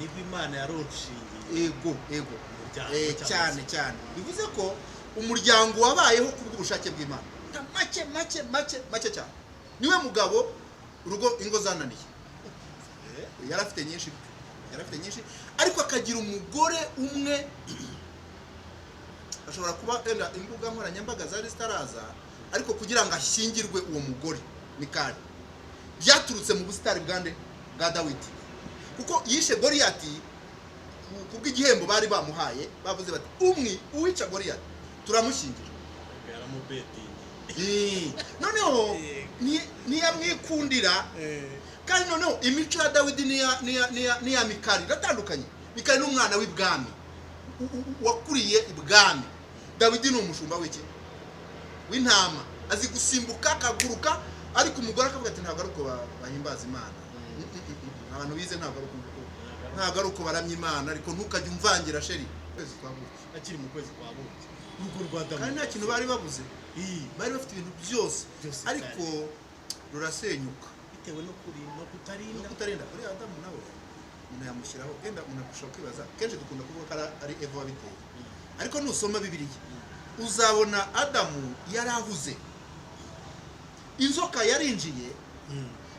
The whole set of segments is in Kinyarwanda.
Nibwo Imana yaronshingiye Ego, ego. umuryango cyangwa Cyane se- cyane. Bivuze ko umuryango wabayeho kubw'ubushake bw'Imana. Ta make make make make cyane, niwe mugabo urugo ingo zananiye. Yari afite nyinshi, yari afite nyinshi, ariko akagira umugore umwe. Ashobora kuba wenda imbuga nkoranyambaga zari zitaraza, ariko kugira ngo ashyingirwe uwo mugore Mikali, byaturutse mu busitani bwa nde? Bwa Dawidi, kuko yishe Goriyati ku bw'igihembo bari bamuhaye. Bavuze bati: "Umwi uwica Goriyati turamushyingira." Yaramubetingi. Noneho ntiyamwikundira. Kandi noneho imico ya Dawidi n'iya Mikali iratandukanye. Mikali ni umwana w'ibwami, wakuriye ibwami. Dawidi ni umushumba w'iki? W'intama. Azi gusimbuka, akaguruka, ariko umugore akavuga ati: "Ntabwo ari uko bahimbaza Imana. Abantu bize ntabwo ari uko, ntabwo ari uko baramya Imana. Ariko ntukajye umvangira, chéri." Kwezi kwa buki. Akiri mu kwezi kwa buki, urugo rwa Dawidi. Kandi nta kintu bari babuze, bari bafite ibintu byose. Byose. Ariko rurasenyuka. Bitewe no kurinda no No kutarinda. kutarinda. Uriya Adamu nawe umuntu yamushyiraho, wenda umuntu ashobora kwibaza, kenshi dukunda kuvuga ko ari Eva wabiteye, ariko nusoma Bibiliya uzabona Adamu yari ahuze. Inzoka yarinjiye,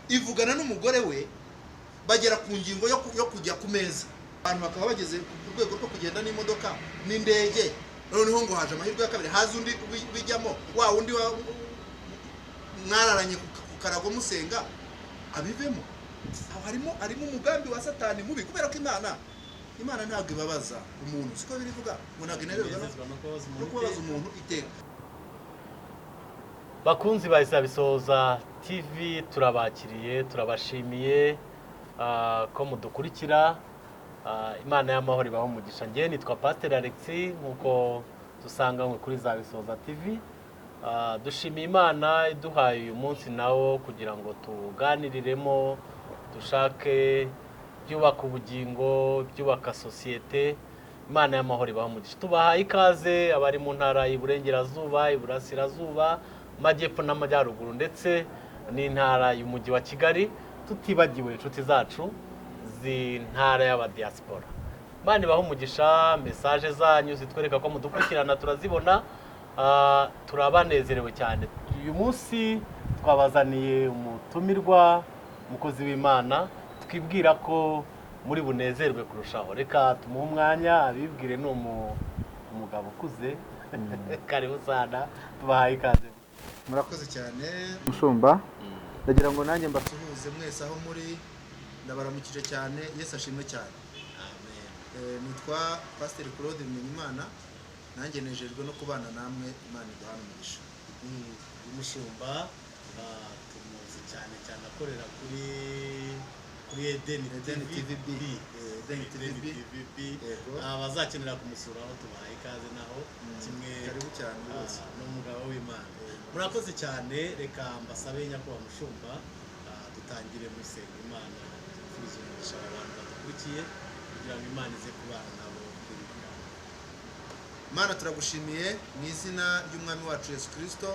ivugana n'umugore we, bagera ku ngingo yo kujya ku meza. Abantu bakaba bageze ku rwego rwo kugenda n'imodoka n'indege, noneho ngo haje amahirwe ya kabiri, haza undi bijyamo, wa wundi mwararanye ku karago musenga, abivemo. Aho harimo umugambi wa Satani mubi, kubera ko Imana ntabwo ibabaza umuntu. Siko birivuga ngo ntabwo inererwa Inezezwa no kubabaza no umuntu kubabaza iteka. umuntu iteka. Bakunzi ba Izabisoza TV, turabakiriye, turabashimiye ko mudukurikira. Imana y'amahoro ibaho umugisha. Njye nitwa Pasiteri Alexis, nk'uko dusanganywe kuri Zabisoza TV. Dushimiye Imana iduhaye uyu munsi nawo kugira ngo tuganiriremo, dushake ibyubaka ubugingo, ibyubaka sosiyete. Imana y'amahoro ibaho umugisha. Tubahaye ikaze abari mu ntara y'Iburengerazuba, Iburasirazuba, Amajyepfo n'Amajyaruguru, ndetse n'intara y'Umujyi wa Kigali, tutibagiwe inshuti zacu z'intara y'abadiyasipora. Imana ibahe umugisha. Message zanyu zitwereka ko mudukurikirana turazibona. Turabanezerewe cyane. Uyu munsi twabazaniye umutumirwa, umukozi w'Imana, twibwira ko muri bunezerwe kurushaho. Reka tumuhe umwanya abibwire. Ni umugabo ukuze. Karibu sana, tubahaye ikaze. Murakoze cyane, mushumba. Ndagira ngo nanjye mbasuhuze mwese aho muri, ndabaramukije cyane. Yesu ashimwe cyane. Amen. Nitwa Pasiteri Claude Bimenyimana. Nanjye nejejwe no kubana namwe. Imana iduhane umugisha. Umushumba tumuzi cyane cyane akorera kuri Edeni. Edeni TV B. Edeni TV B. TV B. Yego. Abazakenera kumusura aho, tubahaye ikaze naho kimwe. Karibu cyane rwose. N'umugabo w'Imana. Murakoze cyane. Reka mbasabe, nyakubahwa mushumba, dutangire musenga Imana, twifuza umugisha aba bantu badukurikiye kugira ngo Imana ize kubana nabo kuri ibi biganiro. Mana, turagushimiye mu izina ry'Umwami wacu Yesu Kirisito.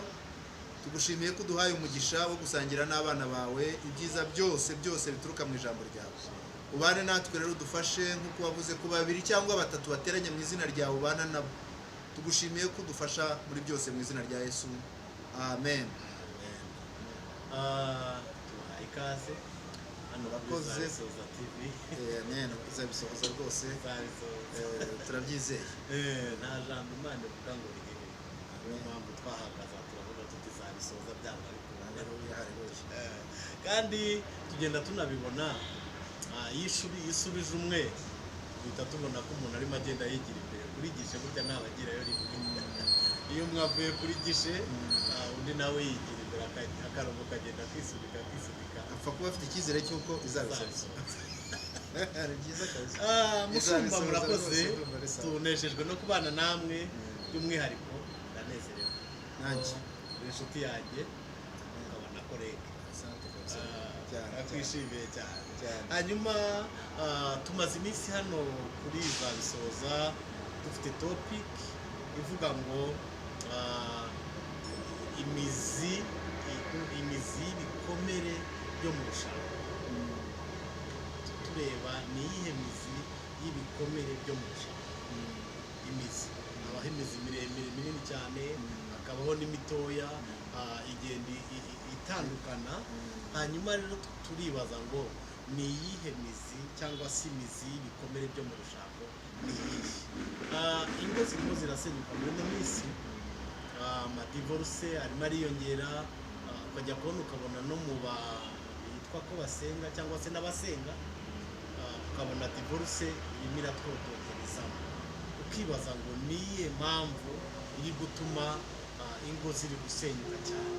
Tugushimiye ko uduhaye umugisha wo gusangira n'abana bawe ibyiza byose byose bituruka mu ijambo ryawe. Ubane natwe rero, udufashe, nk'uko wavuze ko babiri cyangwa batatu bateranye mu izina ryawe ubana nabo. Tugushimiye ko udufasha muri byose, mu izina rya Yesu, amen. Amen. Tubahaye ikaze hano kuri Murakoze. Zabisoza TV. Amen, uzabisohoza rwose. Zabisoza. Turabyizeye. Nta jambo Imana ivuga ngo rihere. Niyo mpamvu twahagaze aha turavuga tuti zabisoza byanga bikunda. Haleluya, haleluya. Kandi tugenda tunabibona, iyo usubije umwe duhita tubona ko umuntu arimo agenda yigira imbere kuri gishe. Burya ntabagirayo rimwe. Iyo umwe avuye kuri gishe, undi nawe yigira imbere, akarongo kagenda kisunika kisunika. Apfa kuba afite icyizere cy'uko izabisohoza. Ni byiza kabisa. Mushumba, Izabisohoza murakoze. rwose, ndumva ari sawa. Tunejejwe no kubana namwe. By'umwihariko ndanezerewe. Nanjye. Uri inshuti yanjye, ukaba na collègue. Asante kabisa. Cyane. Nakwishimiye cyane. Cyane. Hanyuma tumaze iminsi hano kuri Zabisoza dufite topic ivuga ngo imizi y'ibikomere byo mu rushako. Tureba ni iyihe mizi. byo mu rushako. Imizi, habaho imizi miremire minini cyane, hakabaho n'imitoya, igenda itandukana. Hanyuma rero turibaza ngo ni iyihe mizi cyangwa se imizi y'ibikomere byo mu rushako ni iyihe? Ingo zirimo zirasenyuka muri ino minsi, amadivoruse arimo ariyongera, ukajya kubona ukabona no mu bantu bitwa ko basenga cyangwa se n'abasenga, ukabona divorce irimo iratwototerezamo, ukibaza ngo ni iyihe mpamvu iri gutuma ingo ziri gusenyuka cyane.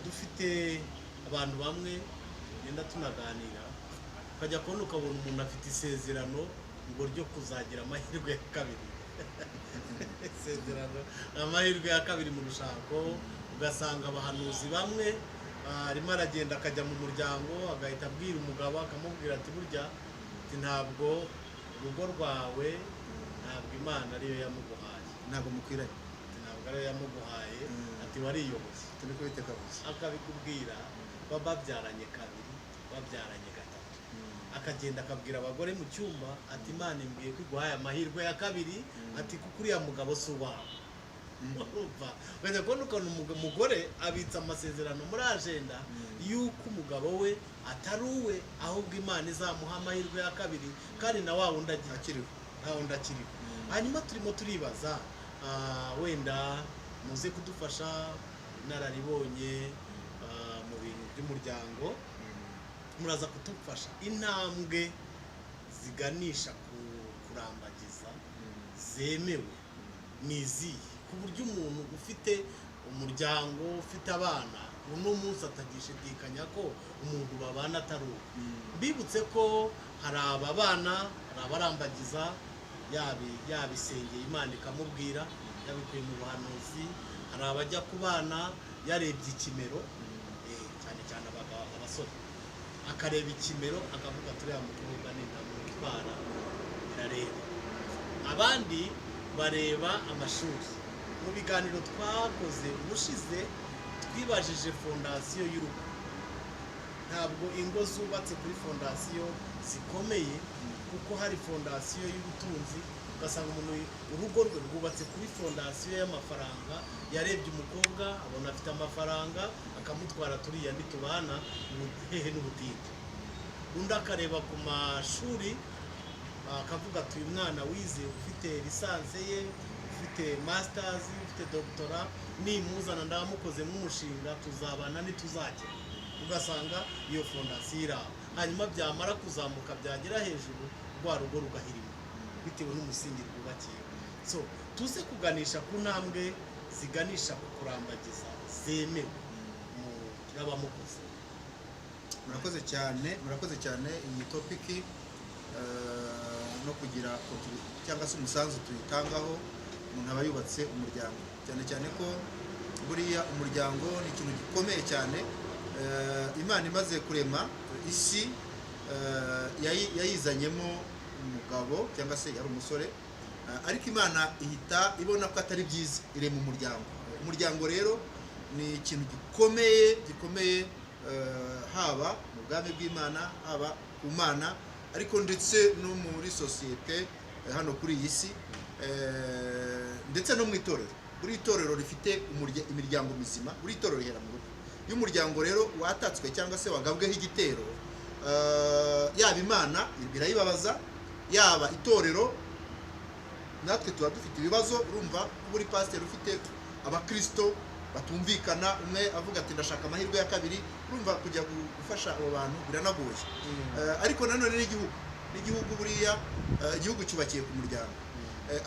Dufite abantu bamwe tugenda tunaganira, ukajya kubona ukabona umuntu afite isezerano ngo ryo kuzagira amahirwe ya kabiri, isezerano amahirwe ya kabiri mu rushako. Ugasanga abahanuzi bamwe, arimo aragenda akajya mu muryango, agahita abwira umugabo, akamubwira ati burya ati ntabwo urugo rwawe, ntabwo Imana ariyo yamuguhaye, ntabwo mukwiranye, ati ntabwo ariyo yamuguhaye, ati wariyoboye, turi kubiteka gusa. Akabikubwira baba babyaranye kabiri, babyaranye gatatu, akagenda akabwira abagore mu cyumba ati Imana imbwiye ko iguhaye amahirwe ya kabiri, ati kuko uriya mugabo si uwawe. Urumva, ukajya kubona ukuntu umugore abitsa amasezerano muri ajenda y'uko umugabo we atari uwe, ahubwo Imana izamuha amahirwe ya kabiri, kandi na wa wundi akiriho, nta wundi akiriho. Hanyuma turimo turibaza, wenda muze kudufasha, inararibonye mu bintu by'umuryango, muraza kudufasha intambwe ziganisha ku kurambagiza zemewe ni izihe, ku buryo umuntu ufite umuryango, ufite abana, uno munsi atagishidikanya ko umuntu babana atari uwe. Mbibutse ko hari ababana, hari abarambagiza yabisengeye Imana ikamubwira, yabikuye mu buhanuzi, hari abajya ku bana yarebye ikimero, cyane cyane abagabo, abasore, akareba ikimero akavuga turiya mukobwa nintamutwara birareba. Abandi bareba amashuri. Mu biganiro twakoze ubushize twibajije fondasiyo y'urugo. Ntabwo ingo zubatse kuri fondasiyo zikomeye, kuko hari fondasiyo y'ubutunzi, ugasanga umuntu urugo rwe rwubatse kuri fondasiyo y'amafaranga, yarebye umukobwa abona afite amafaranga akamutwara, turiya ntitubana hehe n'ubutinde. Undi akareba ku mashuri akavuga ati uyu mwana wize, ufite lisansi ye, ufite masters, ufite doctora, nimuzana ndamukozemo umushinga tuzabana ntituzagera. Ugasanga iyo fondasiyo iri aho, hanyuma byamara kuzamuka byagera hejuru rwa rugo rugahirima bitewe n'umusingi rwubakiye. So tuze kuganisha ku ntambwe ziganisha ku kurambagiza zemewe n'abamukoze. Murakoze cyane, murakoze cyane. Iyi topiki no kugira cyangwa se umusanzu tuyitangaho, umuntu aba yubatse umuryango, cyane cyane ko buriya umuryango ni ikintu gikomeye cyane. Imana imaze kurema isi, yayizanyemo umugabo cyangwa se yari umusore, ariko Imana ihita ibona ko atari byiza, irema umuryango. Umuryango rero ni ikintu gikomeye gikomeye, haba mu bwami bw'Imana, haba ku Mana, ariko ndetse no muri sosiyete hano kuri iyi si, ndetse no mu itorero. Buri itorero rifite imiryango mizima, buri itorero rihera mu rugo. Iyo umuryango rero watatswe cyangwa se wagabweho igitero, yaba Imana birayibabaza, yaba itorero, natwe tuba dufite ibibazo. Urumva kuba uri pasiteri ufite abakristo batumvikana, umwe avuga ati ndashaka amahirwe ya kabiri, urumva kujya gufasha abo bantu biranagoye. Ariko nanone n'igihugu buriya, igihugu cyubakiye ku muryango.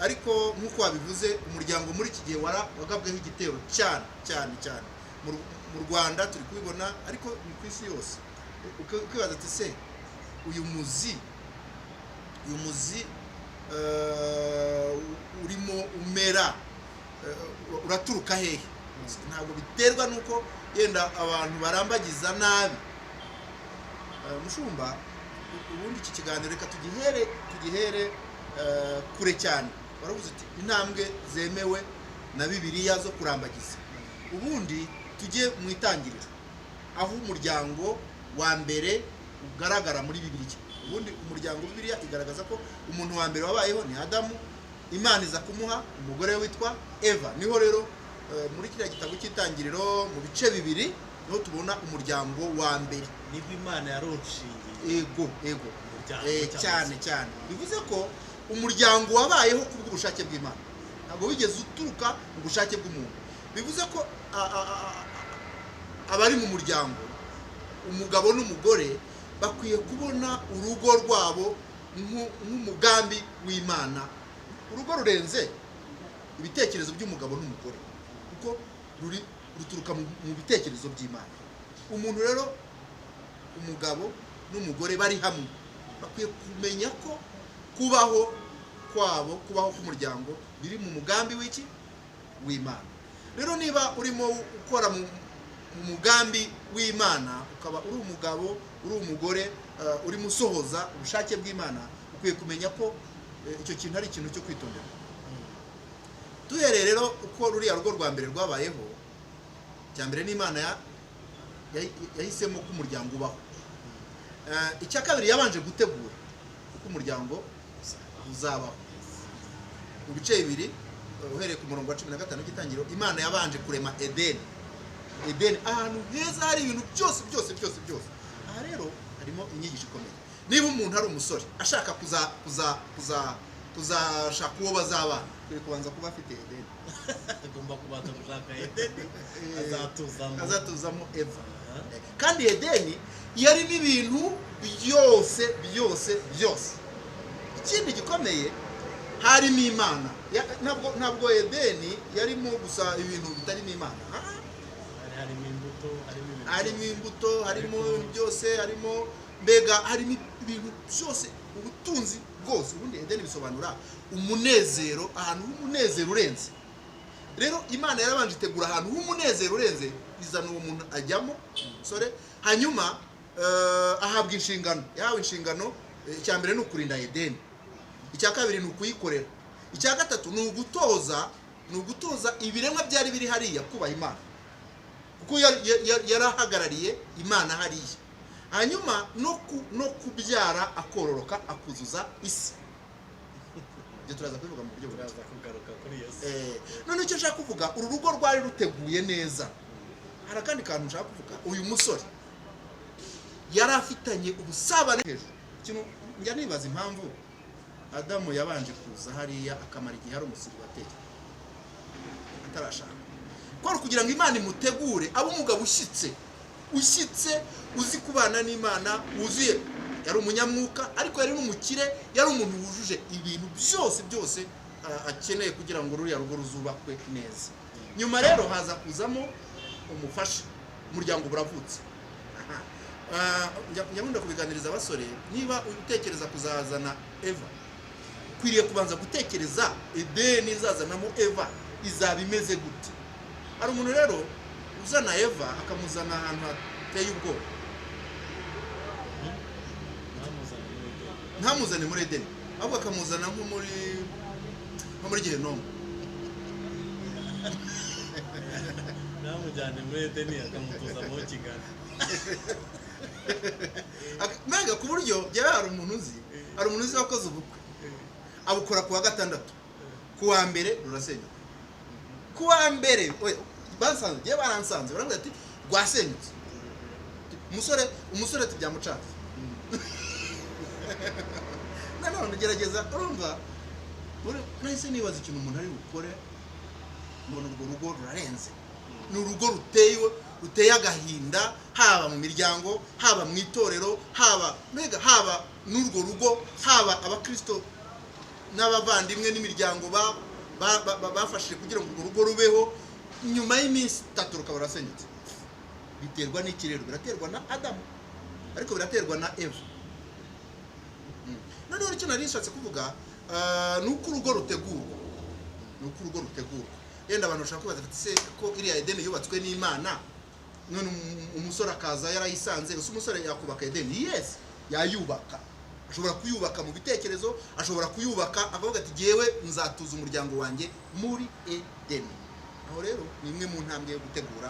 Ariko nk'uko wabivuze, umuryango muri iki gihe wagabweho igitero cyane cyane cyane mu Rwanda turi kubibona, ariko ni ku isi yose. Ukibaza ati se uyu muzi urimo umera, uraturuka hehe? Ntabwo biterwa nuko yenda abantu barambagiza nabi. Mushumba, ubundi iki kiganiro reka tugihere kure cyane. Waravuze uti intambwe zemewe na Bibiliya zo kurambagiza. Ubundi tujye mu itangiriro, aho umuryango wa mbere ugaragara muri Bibiliya. Ubundi umuryango, Bibiliya igaragaza ko umuntu wa mbere wabayeho ni Adamu. Imana iza kumuha umugore we witwa Eva. Niho rero muri kiriya gitabo cy'Itangiriro mu bice 2 niho tubona umuryango wa mbere. Nibwo Imana yarunshingiye. Ego, ego. Umuryango cyangwa Cyane se. cyane. Bivuze ko umuryango wabayeho kubw'ubushake bw'Imana, ntabwo wigeze uturuka mu bushake bw'umuntu. Bivuze ko abari mu muryango, umugabo n'umugore, bakwiye kubona urugo rwabo nk'umugambi w'Imana. Urugo rurenze ibitekerezo by'umugabo n'umugore, kuko ruturuka mu bitekerezo by'Imana. Umuntu rero, umugabo n'umugore bari hamwe, bakwiye kumenya ko kubaho kwabo, kubaho k'umuryango biri mu mugambi w'iki? W'Imana. Rero niba urimo ukora mu mugambi w'Imana, ukaba uri umugabo, uri umugore, urimo usohoza ubushake bw'Imana, ukwiye kumenya ko icyo kintu ari ikintu cyo kwitondera. Duhereye rero uko ruriya rugo rwa mbere rwabayeho, cya mbere n'Imana yahisemo ko umuryango ubaho. Icya kabiri, yabanje gutegura uko umuryango uzabaho. Mu bice 2, uhereye ku murongo wa 15 w'Igitangiro, Imana yabanje kurema Edeni. Edeni, ahantu heza hari ibintu byose byose byose byose. Aha rero harimo inyigisho ikomeye. Niba umuntu ari umusore ashaka kuza kuza kuza kuzashaka uwo bazabana, akwiye kubanza kuba afite Edeni. Agomba kubanza gushaka Edeni azatuzamo. Azatuzamo Eva. Kandi Edeni yarimo ibintu byose byose byose. Ikindi gikomeye, harimo Imana. Ntabwo Edeni yarimo gusa ibintu bitarimo Imana. Harimo imbuto, harimo ibintu Harimo byose. imbuto, harimo byose, harimo mbega harimo ibintu byose, ubutunzi bwose. Ubundi Edeni bisobanura umunezero, ahantu h'umunezero urenze. Rero Imana yarabanje itegura ahantu h'umunezero urenze, izana uwo muntu ajyamo, sore. Hanyuma ahabwa inshingano. Yahawe inshingano, icya mbere ni ukurinda Edeni, icya kabiri ni ukuyikorera, icya gatatu ni ugutoza ibiremwa byari biri hariya kubaha Imana, kuko yarahagarariye Imana hariya. Hanyuma no kubyara, akororoka, akuzuza isi. Ibyo turaza kubivuga mu buryo Turaza kugaruka kuri iyo si. None icyo nshaka kuvuga, uru rugo rwari ruteguye neza. Hari akandi kantu nshaka kuvuga. Uyu musore yari afitanye ubusabane hejuru. Ikintu njya nibaza, impamvu Adamu yabanje kuza hariya akamara igihe ari umusiribateri atarashaka, kwari kugira ngo Imana imutegure abe umugabo ushyitse, ushyitse, uzi kubana n'Imana, wuzuye. Yari umunyamwuka, ariko yari n'umukire, yari umuntu wujuje ibintu byose byose akeneye kugira ngo ruriya rugo ruzubakwe neza. Nyuma rero haza kuzamo umufasha, umuryango buravutse. Aha. Njya nkunda kubiganiriza abasore: niba utekereza kuzazana Eva, ukwiriye kubanza gutekereza Edeni izazanamo Eva izaba imeze gute. Hari umuntu rero uzana Eva akamuzana ahantu hateye ubwoba. Ntamuzane muri Edeni. Ntamuzane muri Edeni, ahubwo akamuzana nko muri Gehinomu. Ntamujyane muri Edeni, akamutuza muri Kigali. Mbega ku buryo njyewe hari umuntu uzi wakoze ubukwe, abukora ku wa gatandatu, ku wa mbere rurasenyuka. Ku wa mbere, oya, basanze, njyewe baransanze, barambwira ati rwasenyutse. Umusore tubyamucanze. Nanone gerageza urumva, nahise nibaza ikintu umuntu ari bukore, mbona urwo rugo rurarenze. Ni urugo ruteye agahinda, haba mu miryango, haba mu itorero, haba mbega haba n'urwo rugo, haba abakristo n'abavandimwe n'imiryango bafashije kugira ngo urwo rugo rubeho. Nyuma y'iminsi 3 rukaba rurasenyutse. Biterwa n'iki rero? Biraterwa na Adamu, ariko biraterwa na Eva. Noneho icyo nari nishatse kuvuga ni uko urugo rutegurwa, ni uko urugo rutegurwa. Yenda abantu bashobora kwibaza bati: se ko iriya Edeni yubatswe n'Imana, none umusore akaza yarayisanze? Ese umusore yakubaka Edeni? Yes, yayubaka. Ashobora kuyubaka mu bitekerezo, ashobora kuyubaka akavuga ati: jyewe nzatuza umuryango wanjye muri Edeni. Aho rero ni imwe mu ntambwe yo gutegura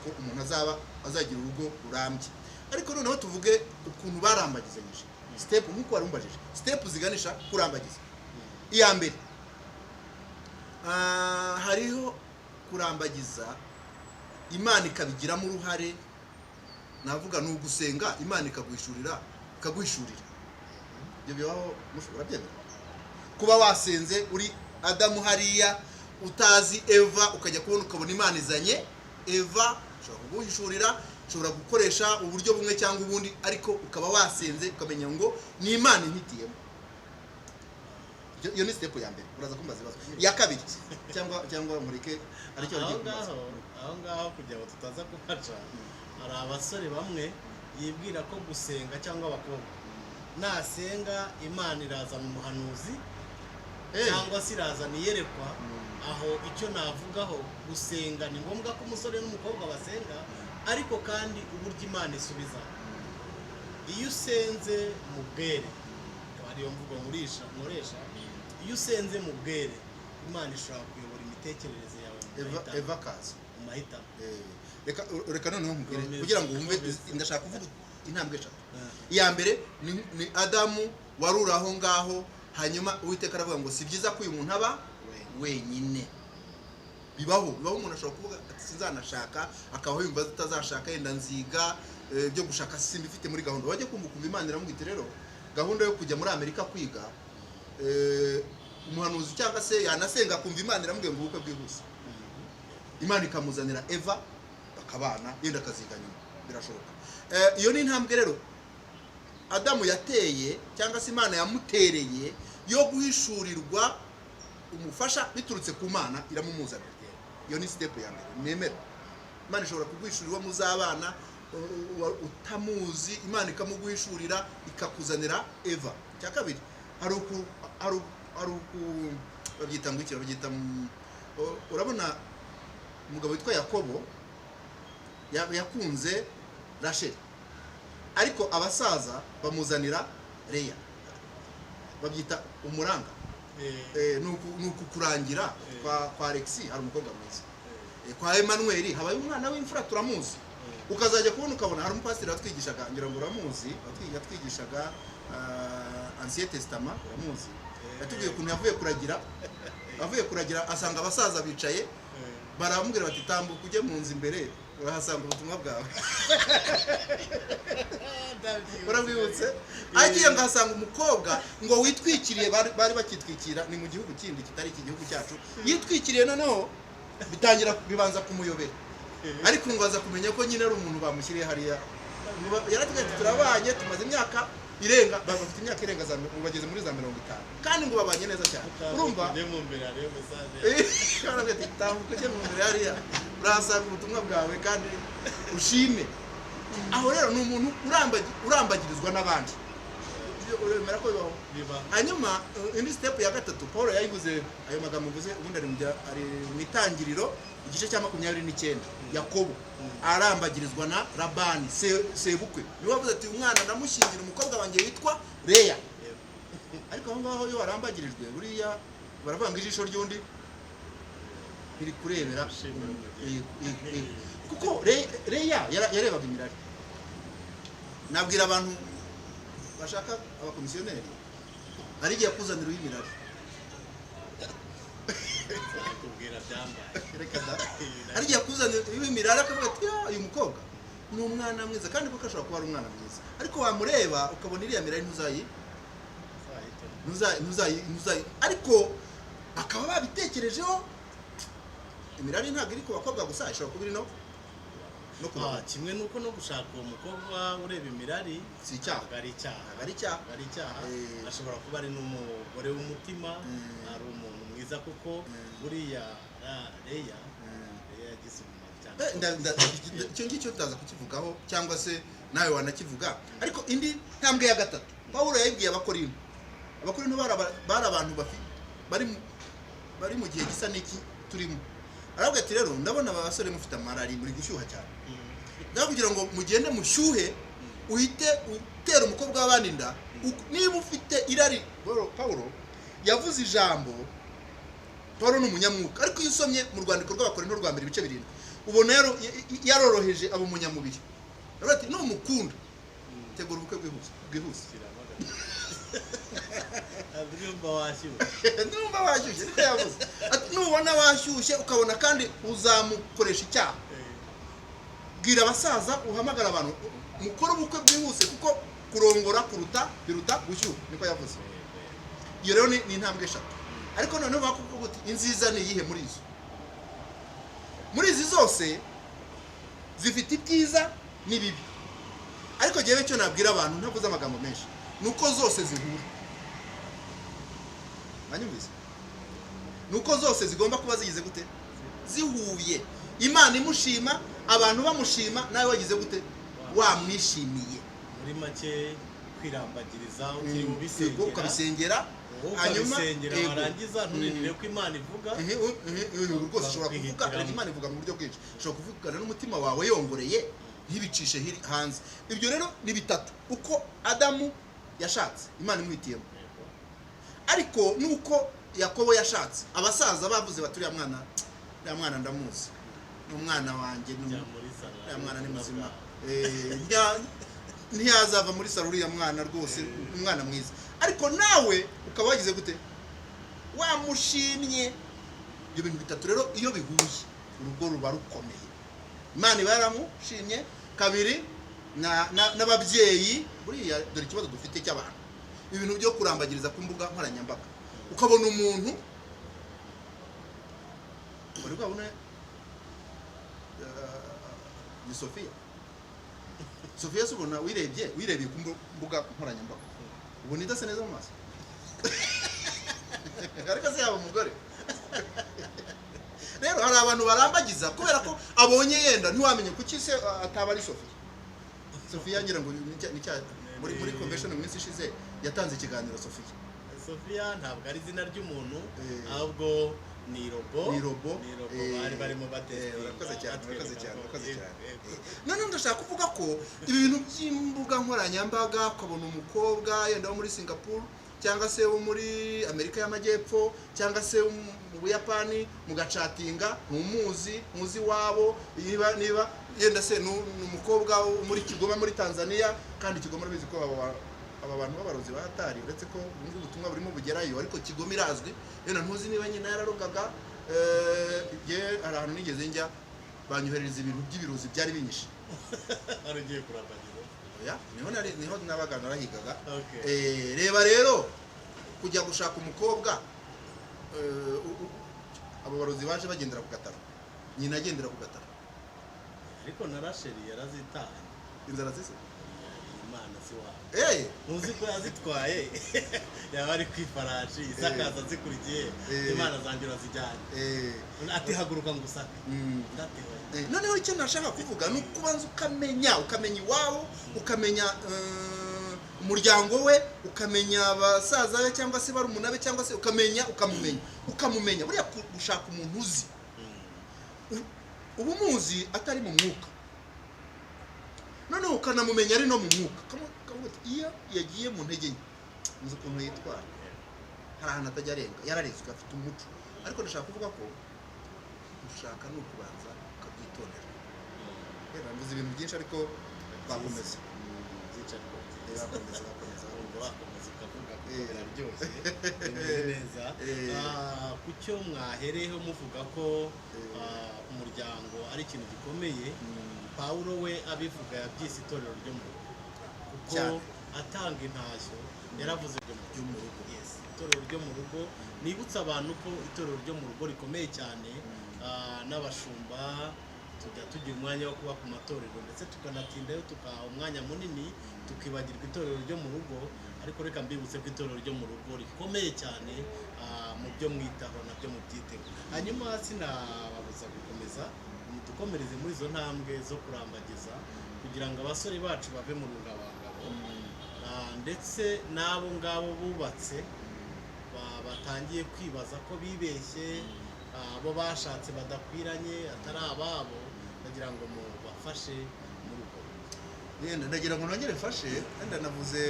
ko umuntu azaba azagira urugo rurambye. Ariko noneho tuvuge ukuntu barambagizanyije. Step, nk'uko wari umbajije, step ziganisha kurambagiza. Iya mbere, hariho kurambagiza Imana ikabigiramo uruhare. Navuga ni ugusenga Imana ikaguhishurira. Ibyo bibaho, mushobora byemera kuba wasenze uri Adamu hariya utazi Eva, ukajya kubona ukabona Imana izanye Eva. Ushobora kuguhishurira, ushobora gukoresha uburyo bumwe cyangwa ubundi, ariko ukaba wasenze ukamenya ngo ni Imana impitiyemo. Iyo ni step ya mbere. Uraza kumbaza ibibazo. Iya kabiri, cyangwa mureke aricyo Aho agiye kumbaza. ngaho, aho ngaho, kugira ngo tutaza kuhaca, hari abasore bamwe yibwira ko gusenga, cyangwa abakobwa, nasenga Imana irazana umuhanuzi cyangwa se irazana iyerekwa. Aho icyo navugaho, gusenga ni ngombwa ko umusore n'umukobwa basenga, ariko kandi uburyo Imana isubiza, iyo usenze mu bwere, akaba ariyo mvugo nkoresha, iyo usenze mu bwere, Imana ishobora kuyobora imitekerereze yawe mu Eva, mahitamo. Eva kaza. Mu mahitamo. Reka noneho nkubwire Komeza, kugira ngo wumve. komeza. Ndashaka kuvuga intambwe eshatu. Iya mbere ni Adamu wari uri aho ngaho, hanyuma Uwiteka aravuga ngo si byiza ko uyu muntu aba wenyine. Bibaho, umuntu ashobora kuvuga ati sinzanashaka, akaba yumva atazashaka, yenda nziga, byo gushaka simbifite muri gahunda. Wajya kumva ukumva Imana iramubwira iti rero gahunda yo kujya muri Amerika kwiga, umuhanuzi cyangwa se yanasenga akumva Imana iramubwiye ngo ubukwe bwihuse. Imana ikamuzanira Eva bakabana, yenda akaziga nyuma, birashoboka. Iyo ni intambwe rero Adamu yateye, cyangwa se Imana yamutereye, yo guhishurirwa umufasha biturutse ku Mana, iramumuzanira. Iyo ni step ya mbere nemera. Imana ishobora kuguhishurira uwo muzabana utamuzi, Imana ikamuguhishurira, ikakuzanira Eva. Icya kabiri, hari uku babyita ngo iki, babyita urabona umugabo witwa Yakobo yakunze Rasheli, ariko abasaza bamuzanira Leya, babyita umuranga. Ni uku kurangira kwa Alexi hari umukobwa mwiza, kwa Emmanuel habaye umwana w'imfura turamuzi. Ukazajya kubona ukabona hari umupasiteri watwigishaga, ngira ngo uramuzi, yatwigishaga Ancien Testament, uramuzi, yatubwiye ukuntu yavuye kuragira asanga abasaza bicaye, baramubwira bati tambuka ujye mu nzu imbere urahasanga ubutumwa bwawe. Urabwibutse? Agiye ngo ahasanga umukobwa ngo witwikiriye, bari bakitwikira, ni mu gihugu kindi kitari iki gihugu cyacu, yitwikiriye, noneho bitangira bibanza kumuyobera, ariko ngo aza kumenya ko nyine ari umuntu bamushyiriye hariya. Yaratubwiye ati turabanye, tumaze imyaka irenga, bafite imyaka irenga za bageze muri za 50, kandi ngo babanye neza cyane. Urumva? Ujye mu mbere hariyo message. Baravuga ati tambuka ujye mu mbere hariya urahasanga ubutumwa bwawe kandi ushime. Aho rero ni umuntu urambagirizwa n'abandi. Ibyo uremera ko bibaho? Biba. Hanyuma indi step ya gatatu, Paul yayivuze, ayo magambo mvuze ubundi ari mu Itangiriro igice cya 29. Yakobo arambagirizwa na Labani sebukwe, niwe wavuze ati umwana ndamushyingira umukobwa wanjye witwa Leya. Ariko aho ngaho iyo warambagirijwe, buriya baravuga ngo ijisho ry'undi riri kurebera. Gushimira umugeni. Yego. Kuko Leya yarebaga imirari. Nabwira abantu bashaka abakomisiyoneri, hari igihe akuzanira uw'imirari. Kubwira byambaye. Reka da, hari igihe akuzanira uw'imirari akavuga ati ya uyu mukobwa ni umwana mwiza, kandi koko ashobora kuba ari umwana mwiza, ariko wamureba ukabona iriya mirari ntuzayi ntuzayi, ariko bakaba babitekerejeho. Imirari ntabwo iri ku bakobwa gusa, ishobora kuba iri no ku bagabo. Kimwe nuko no gushaka uwo mukobwa ureba imirari Si icyaha. ntabwo ari icyaha. Ntabwo ari icyaha. Ntabwo ari icyaha. Ashobora kuba ari n'umugore w'umutima, ari umuntu mwiza, kuko buriya Leya Leya yagize umumaro cyane. Icyo ngicyo tutaza kukivugaho, cyangwa se nawe wanakivuga. Ariko indi ntambwe ya gatatu, Pawulo yayibwiye Abakorinto. Abakorinto bari abantu bari mu gihe gisa n'iki turimo. Aravuga ati rero ndabona aba basore mufite amarari, muri gushyuha cyane. Ngaho kugira ngo mugende mushyuhe uhite utera umukobwa w'abandi inda, niba ufite irari. Pawulo yavuze ijambo, Pawulo ni umunyamwuka, ariko iyo usomye mu rwandiko rw'Abakorinto rwa mbere ibice 7, ubona yaroroheje aba umunyamubiri. Aravuga ati numukunda tegura ubukwe bwihuse bwihuse. Shyiramo. Ndumva washyushye. Numva washyushye, niko yavuze. Ati nubona washyushye ukabona kandi uzamukoresha icyaha, bwira abasaza, uhamagara abantu, mukore ubukwe bwihuse, kuko kurongora kuruta biruta gushyuha, niko yavuze. Iyo rero ni intambwe eshatu. Ariko noneho bakubwira uti inziza ni iyihe muri izo? Muri izi zose zifite ibyiza n'ibibi, ariko njyewe icyo nabwira abantu ntavuze amagambo menshi ni uko zose zihura. Mwanyumvise? Ni uko zose zigomba kuba zigize gute? Zihuye. Imana imushima, abantu bamushima, nawe wagize gute? Wamwishimiye. Muri make, kwirambagiriza ukiri mu Yego, bisengera, ukabisengera. wowe Hanyuma ukabisengera, yego. warangiza nturindire ko Imana ivuga. Rwose ushobora kuvuga. Ukwihitiramo. Erega Imana ivuga mu buryo bwinshi. Ushobora kuvugana n'umutima wawe yongoreye, ntibicishe hanze. Ibyo rero ni bitatu: uko Adamu yashatse, Imana imuhitiyemo, ariko nuko Yakobo yashatse, abasaza bavuze bati uriya mwana, uriya mwana ndamuzi, ni umwana wanjye, ni Jya muri salo. Uriya mwana ni muzima. Ntiyazava muri salo uriya mwana rwose, umwana mwiza. Ariko nawe ukaba wagize gute? Wamushimye. Ibyo bintu bitatu rero iyo bihuye, urugo ruba rukomeye. Imana iba yaramushimye. Kabiri, n'ababyeyi. Buriya dore ikibazo dufite cy'abantu, ibintu byo kurambagiriza ku mbuga nkoranyambaga, ukabona umuntu wari bwabone, ni Sofiya. Sofiya se ubona wirebye, wirebeye ku mbuga nkoranyambaga, ubona idasa neza mu maso? Ariko se yaba umugore? Rero hari abantu barambagiza kubera ko abonye yenda ntiwamenye kuki se ataba ari Sofiya. Sofiya ngira ngo ni muri convention mu minsi ishize yatanze ikiganiro Sofiya. Sofiya ntabwo ari izina ry'umuntu, Eh. ahubwo ni robo. Ni robo. Ni robo Eh, bari barimo batestinga, urakoze cyane, urakoze batwereka cyane, ko- urakoze cyane. Yego. Noneho ndashaka kuvuga ko ibi bintu by'imbuga nkoranyambaga, ukabona umukobwa yenda wo muri Singapore, cyangwa se wo muri Amerika y'Amajyepfo, cyangwa se wo mu Buyapani, mugacatinga, ntumuzi, muzi iwabo, niba yenda se ni umukobwa wo muri Kigoma muri Tanzania, kandi Kigoma urabizi ko aba bantu b'abarozi bahatari, uretse ko ubu ngubu ubutumwa burimo bugerayo, ariko Kigoma irazwi. Yenda ntuzi niba nyina yararogaga. Jye hari ahantu nigeze njya, banyoherereza ibintu by'ibirozi byari binyishe. Wari ugiye kurambagiza? Oya, niho nari, niho nabaga narahigaga. Okay. Reba rero kujya gushaka umukobwa, abo barozi baje bagendera ku gataro, nyina agendera ku gataro. Ariko na Rasheli yarazitahanye. Inzara zise. Imana si wawe. Ntuzi ko yazitwaye, yaba ari ku ifarashi, isakaza zikurikiye. Imana zanjye urazijyanye. Ati haguruka ngo usake. Ndatewe. Noneho icyo nashaka kuvuga ni ukubanza ukamenya iwabo, ukamenya umuryango we, ukamenya abasaza be cyangwa se barumuna be, cyangwa se ukamenya, ukamumenya. Buriya gushaka umuntu uzi, uba umuzi atari mu mwuka, noneho ukanamumenya ari no mu mwuka. Ukavuga uti iyo yagiye mu ntege nke nzi ukuntu yitwara, hari ahantu atajya arenga, yararezwe, afite umuco. Ariko ndashaka kuvuga ko gushaka ni ukubanza ukabyitondera. Rero mvuze ibintu byinshi, ariko twakomeza. Byinshi ariko byiza. Bakomeza, bakomeza. Urumva wakomeza ukavuga kuko Eh. biraryoshye, bimeze neza. Eh. Ku cyo mwahereyeho muvuga ko Eh. umuryango ari ikintu gikomeye, Pawulo we abivuga yabyise itorero ryo mu rugo, kuko Cyane. atanga intashyo yaravuze ryo mu Ryo mu rugo. Yes, itorero ryo mu rugo. Nibutsa abantu ko itorero ryo mu rugo rikomeye cyane. N'abashumba tujya tugira umwanya wo kuba ku matorero, ndetse tukanatindayo, tukaha umwanya munini, tukibagirwa itorero ryo mu rugo. Ariko reka mbibutse ko itorero ryo mu rugo rikomeye cyane. Mu byo mwitaho nabyo mubyiteho. Hanyuma sinababuza gukomeza, mudukomereze muri izo ntambwe zo kurambagiza kugira ngo abasore bacu bave mu rungabangabo, ndetse n'abo ngabo bubatse batangiye kwibaza ko bibeshye, abo bashatse badakwiranye, atari ababo, ndagira ngo mubafashe muri ubwo buryo. Yenda ndagira ngo nongere mfashe. Wenda navuze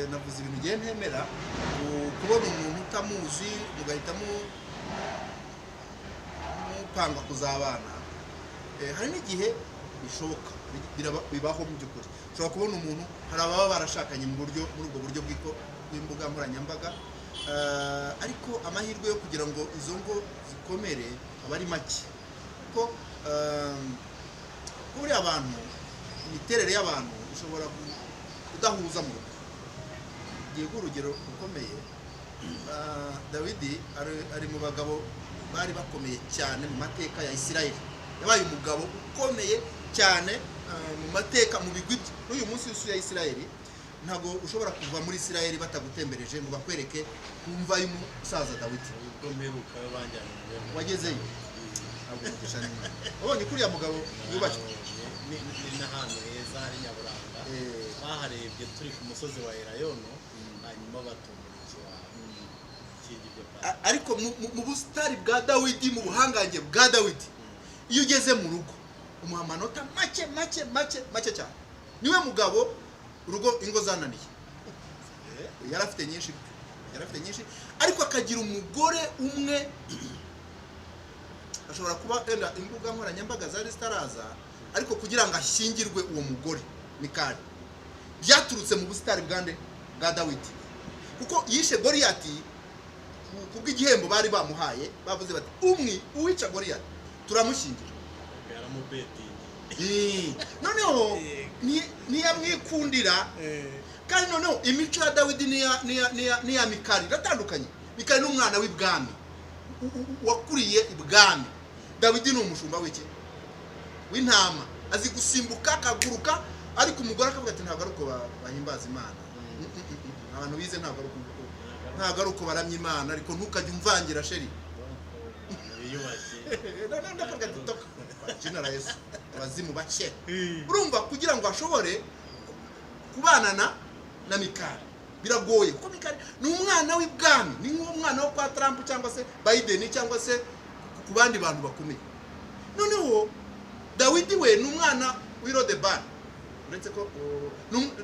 ibintu ngiye ntemera, kubona umuntu utamuzi mugahita mupanga kuzabana. Hari n'igihe bishoboka, bibaho mu by'ukuri. Ushobora kubona umuntu, hari ababa barashakanye mu buryo, muri ubwo buryo bw'iko bw'imbuga nkoranyambaga. Ariko amahirwe yo kugira ngo izo ngo zikomere aba ari make, kuko buriya abantu, imiterere y'abantu ishobora kudahuza mu rugo. Ngiye guha urugero rukomeye. Dawidi ari mu bagabo bari bakomeye cyane mu mateka ya Isirayeli. Yabaye umugabo ukomeye cyane mu mateka, mu bigwi bye. N'uyu munsi isi ya Isirayeli, ntabwo ushobora kuva muri Isirayeli batagutembereje ngo bakwereke ku mva y'umusaza Dawidi. Ubwo mperuka banjyanye mu Buyapani. Wagezeyo? Ntabwo umugisha n'Imana wabonye ko uriya mugabo yubashywe. Ni n'ahantu heza hari nyaburanga. Baharebye turi ku musozi wa Elayono, hanyuma batumurikira ikindi byo. Ariko mu busitani bwa Dawidi, mu buhangange bwa Dawidi, iyo ugeze mu rugo umuha amanota make, make, make, make cyane. Niwe mugabo urugo ingo zananiye. Yari afite nyinshi, yari afite nyinshi, ariko akagira umugore umwe. Ashobora kuba wenda imbuga nkoranyambaga zari zitaraza, ariko kugira ngo ashyingirwe uwo mugore Mikali byaturutse mu busitani bwa nde? Bwa Dawidi, kuko yishe Goliyati ku bw'igihembo bari bamuhaye. Bavuze bati: "Umwi uwica Goliyati turamushyingira." Yaramubetingi. Noneho ntiyamwikundira. Kandi noneho imico ya Dawidi n'iya Mikali iratandukanye. Mikali ni umwana w'ibwami, wakuriye ibwami. Dawidi ni umushumba w'iki? W'intama. Azi gusimbuka, akaguruka, ariko umugore akavuga ati: "Ntabwo ari uko bahimbaza Imana. Abantu bize ntabwo ari uko baramya Imana, ariko ntukajye umvangira, chéri." Biyubashye. Noneho ndavuga ati: "Toka jina la Yesu, abazimu bake." Urumva, kugira ngo ashobore kubana na Mikali biragoye, kuko Mikali ni umwana w'ibwami, ni nk'umwana wo kwa Trump cyangwa se Biden cyangwa se ku bandi bantu bakomeye. Noneho Dawidi we ni umwana w'i Lodebari, uretse ko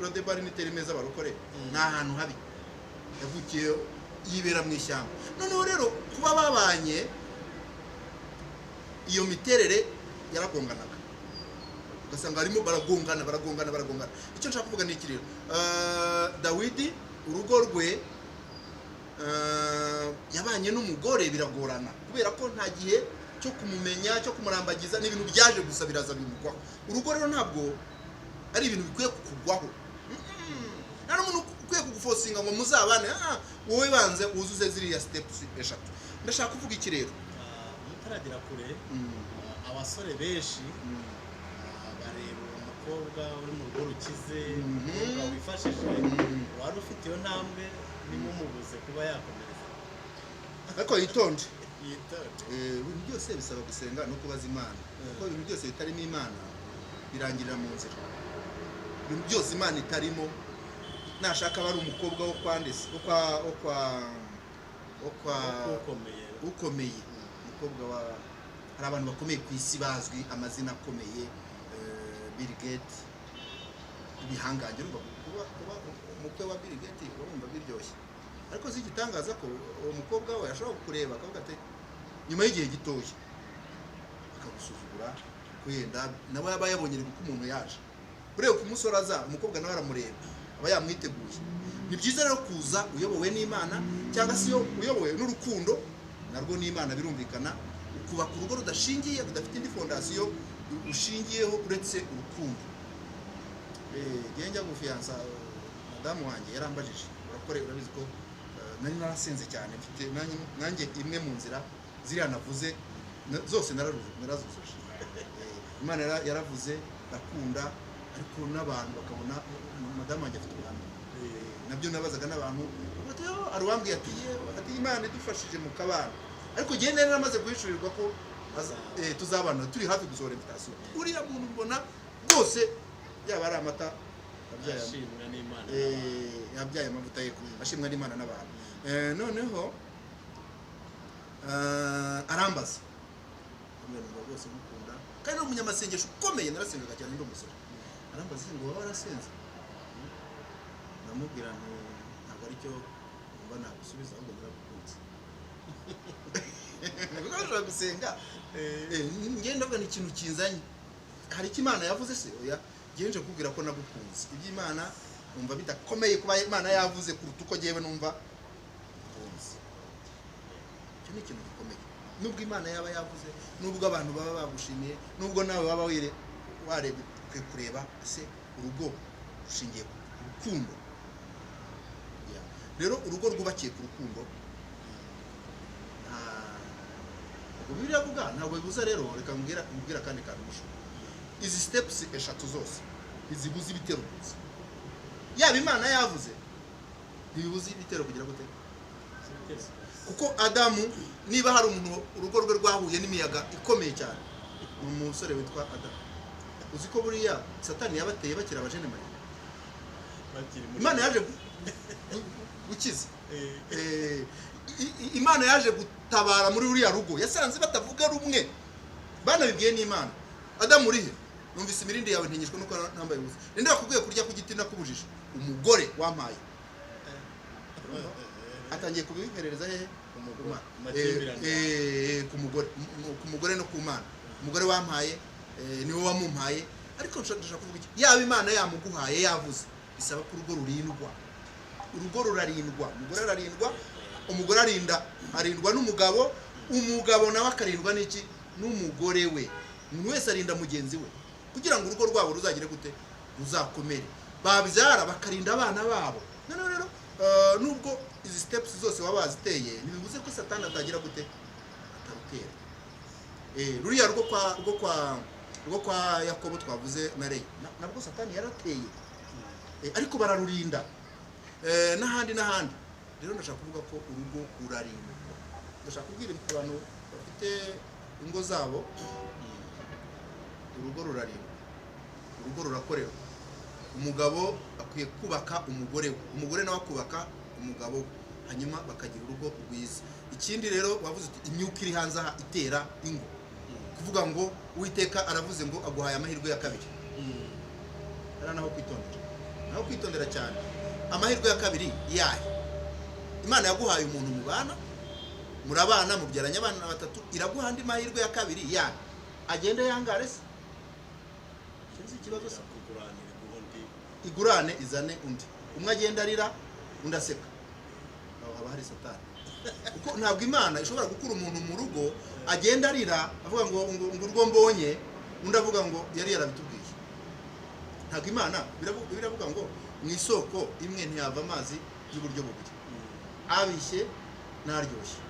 Lodebari ni terime z'abarokore, ni ahantu habi yavukiye, yibera mu ishyamba. Noneho rero kuba babanye, iyo miterere yaragonganaga, ugasanga harimo baragongana, baragongana, baragongana. Icyo nshaka kuvuga ni iki rero? Dawidi urugo rwe, yabanye n'umugore biragorana, kubera ko nta gihe cyo kumumenya, cyo kumurambagiza. Ni ibintu byaje gusa, biraza bimugwaho. Urugo rero ntabwo ari ibintu bikwiye kukugwaho. Nta n'umuntu ukwiye kuguforcinga ngo muzabane. Wowe banze wuzuze ziriya steps eshatu. Ndashaka kuvuga iki rero? Mutaragera kure, abasore benshi bareba uwo mukobwa uri mu rugo rukize, umukobwa wifashije, wari ufite iyo ntambwe, nimumubuze kuba yakomereza. Ariko yitonde. Yitonde. Ibintu byose bisaba gusenga no kubaza Imana, kuko ibintu byose bitarimo Imana birangirira mu nzira. Ibintu byose Imana itarimo, nashaka aba ari umukobwa wo kwa ndetse wo kwa ukomeye. Ukomeye, umukobwa wa, hari abantu bakomeye ku isi bazwi amazina akomeye, Bill Gates, ibihangange. Urumva kuba umukwe wa Bill Gates, urumva biryoshye, ariko si igitangaza ko uwo mukobwa we ashobora kukureba akavuga ati, nyuma y'igihe gitoya akagusuzugura, wenda nawe yaba yabonye uko umuntu yaje ureba ku musore aza, umukobwa nawe aramureba, aba yamwiteguye. Ni byiza rero kuza uyobowe n'Imana, cyangwa se iyo uyobowe n'urukundo narwo n'Imana, birumvikana, ukubaka urugo rudashingiye, rudafite indi fondation ushingiyeho uretse urukundo. Ngiye njya gufiyansa madamu wanjye, yarambajije: "Urakore?" Urabizi ko nari narasenze cyane, mfite nanjye imwe mu nzira ziriya navuze zose narazujuje. Imana yaravuze, ndakunda, ariko n'abantu bakabona madamu wanjye afite ubuhamya. Nabyo nabazaga n'abantu bati: "Oh," hari uwambwiye ati: "Yewe," ati: "Imana idufashije mu kabana." Ariko igihe nari naramaze guhishurirwa ko tuzabana, turi hafi gusohora invitation, uriya muntu mbona rwose yaba ari amata abyaye Ashimwa n'Imana. Yabyaye amavuta ye, ashimwa n'Imana n'abantu. Noneho arambaza, ambwira ngo rwose mukunda, kandi ni umunyamasengesho ukomeye, narasengaga cyane ndi umusore. Arambaza ngo: "Waba warasenze?" Ndamubwira nti: "Ntabwo aricyo numva nagusubiza, ahubwo naragukunze." Kuko nshobora gusenga, njye ndavuga ni ikintu kinzanye, hari icyo Imana yavuze se? Oya, njye nje kukubwira ko nagukunze. Iby'Imana Numva bidakomeye kuba Imana yavuze kuruta uko jyewe numva bunze. Icyo ni ikintu gikomeye. Nubwo Imana yaba yavuze, nubwo abantu baba bagushimiye, nubwo nawe waba wareba, ukwiye kureba ese urugo rushingiye ku rukundo. Yeah. Rero urugo rwubakiye ku rukundo, ntabwo Bibiliya avuga, ntabwo bibuza. Rero reka mbwira akandi kantu musho. Izi steps eshatu zose ntizibuza ibitero kuza. Yaba Imana yavuze, ntibibuza ibitero kugira gute? Kuko Adamu, niba hari umuntu urugo rwe rwahuye n'imiyaga ikomeye cyane, ni umusore witwa Adamu. Uzi ko buriya Satani yabateye bakiri abajene mariye? Bakiri muri Imana yaje gukiza. Imana yaje gutabara muri ruriya rugo, yasanze batavuga rumwe, banabibwiye n'Imana. Adamu, urihe? Numvise imirindi yawe, ntinyishwe nuko ntambaye ubusa. Ninde wakubwiye kurya ku giti nakubujije? Umugore wampaye. Atangiye kubiherereza hehe? Ku mugore. Mana. Amakimbirane. Ku mugore, ku mugore no ku Mana. Umugore wampaye, niwe wamumpaye. Ariko ndashaka kuvuga iki? Yaba Imana yamuguhaye, yavuze, bisaba ko urugo rurindwa. Urugo rurarindwa, umugore ararindwa, umugore arinda, arindwa n'umugabo, umugabo nawe akarindwa n'iki? N'umugore we. Umuntu wese arinda mugenzi we kugira ngo urugo rwabo ruzagire gute? Ruzakomere. Babyara, bakarinda abana babo. Noneho rero, nubwo izi steps zose waba waziteye, ntibibuze ko Satani atagira gute? Atarutera. Ruriya rwo kwa Yakobo twavuze na Leya, nabwo Satani yarateye. Ariko bararurinda. N'ahandi n'ahandi. Rero ndashaka kuvuga ko urugo rurarindwa. Ndashaka kubwira abantu bafite ingo zabo, urugo rurarindwa, urugo rurakorerwa. Umugabo akwiye kubaka umugore we, umugore nawe akubaka umugabo we, hanyuma bakagira urugo rwiza. Ikindi rero wavuze uti imyuka iri hanze aha itera ingo, kuvuga ngo Uwiteka aravuze ngo aguhaye amahirwe ya kabiri, hariya naho kwitondera, naho kwitondera cyane. Amahirwe ya kabiri yahe? Imana yaguhaye umuntu mubana, murabana, mubyaranye abana batatu, iraguha andi mahirwe ya kabiri yahe? Agende yangare se? Icyo si ikibazo se? Kuguranira ubundi. Igurane izane undi. Umwe agenda arira, undi aseka. Aho haba hari Satani, kuko ntabwo Imana ishobora gukura umuntu mu rugo agenda arira avuga ngo urwo mbonye, undi avuga ngo yari yarabitubwiye. Ntabwo Imana biravuga ngo mu isoko imwe ntiyava amazi y'uburyo bubiri, abishye n'aryoshye.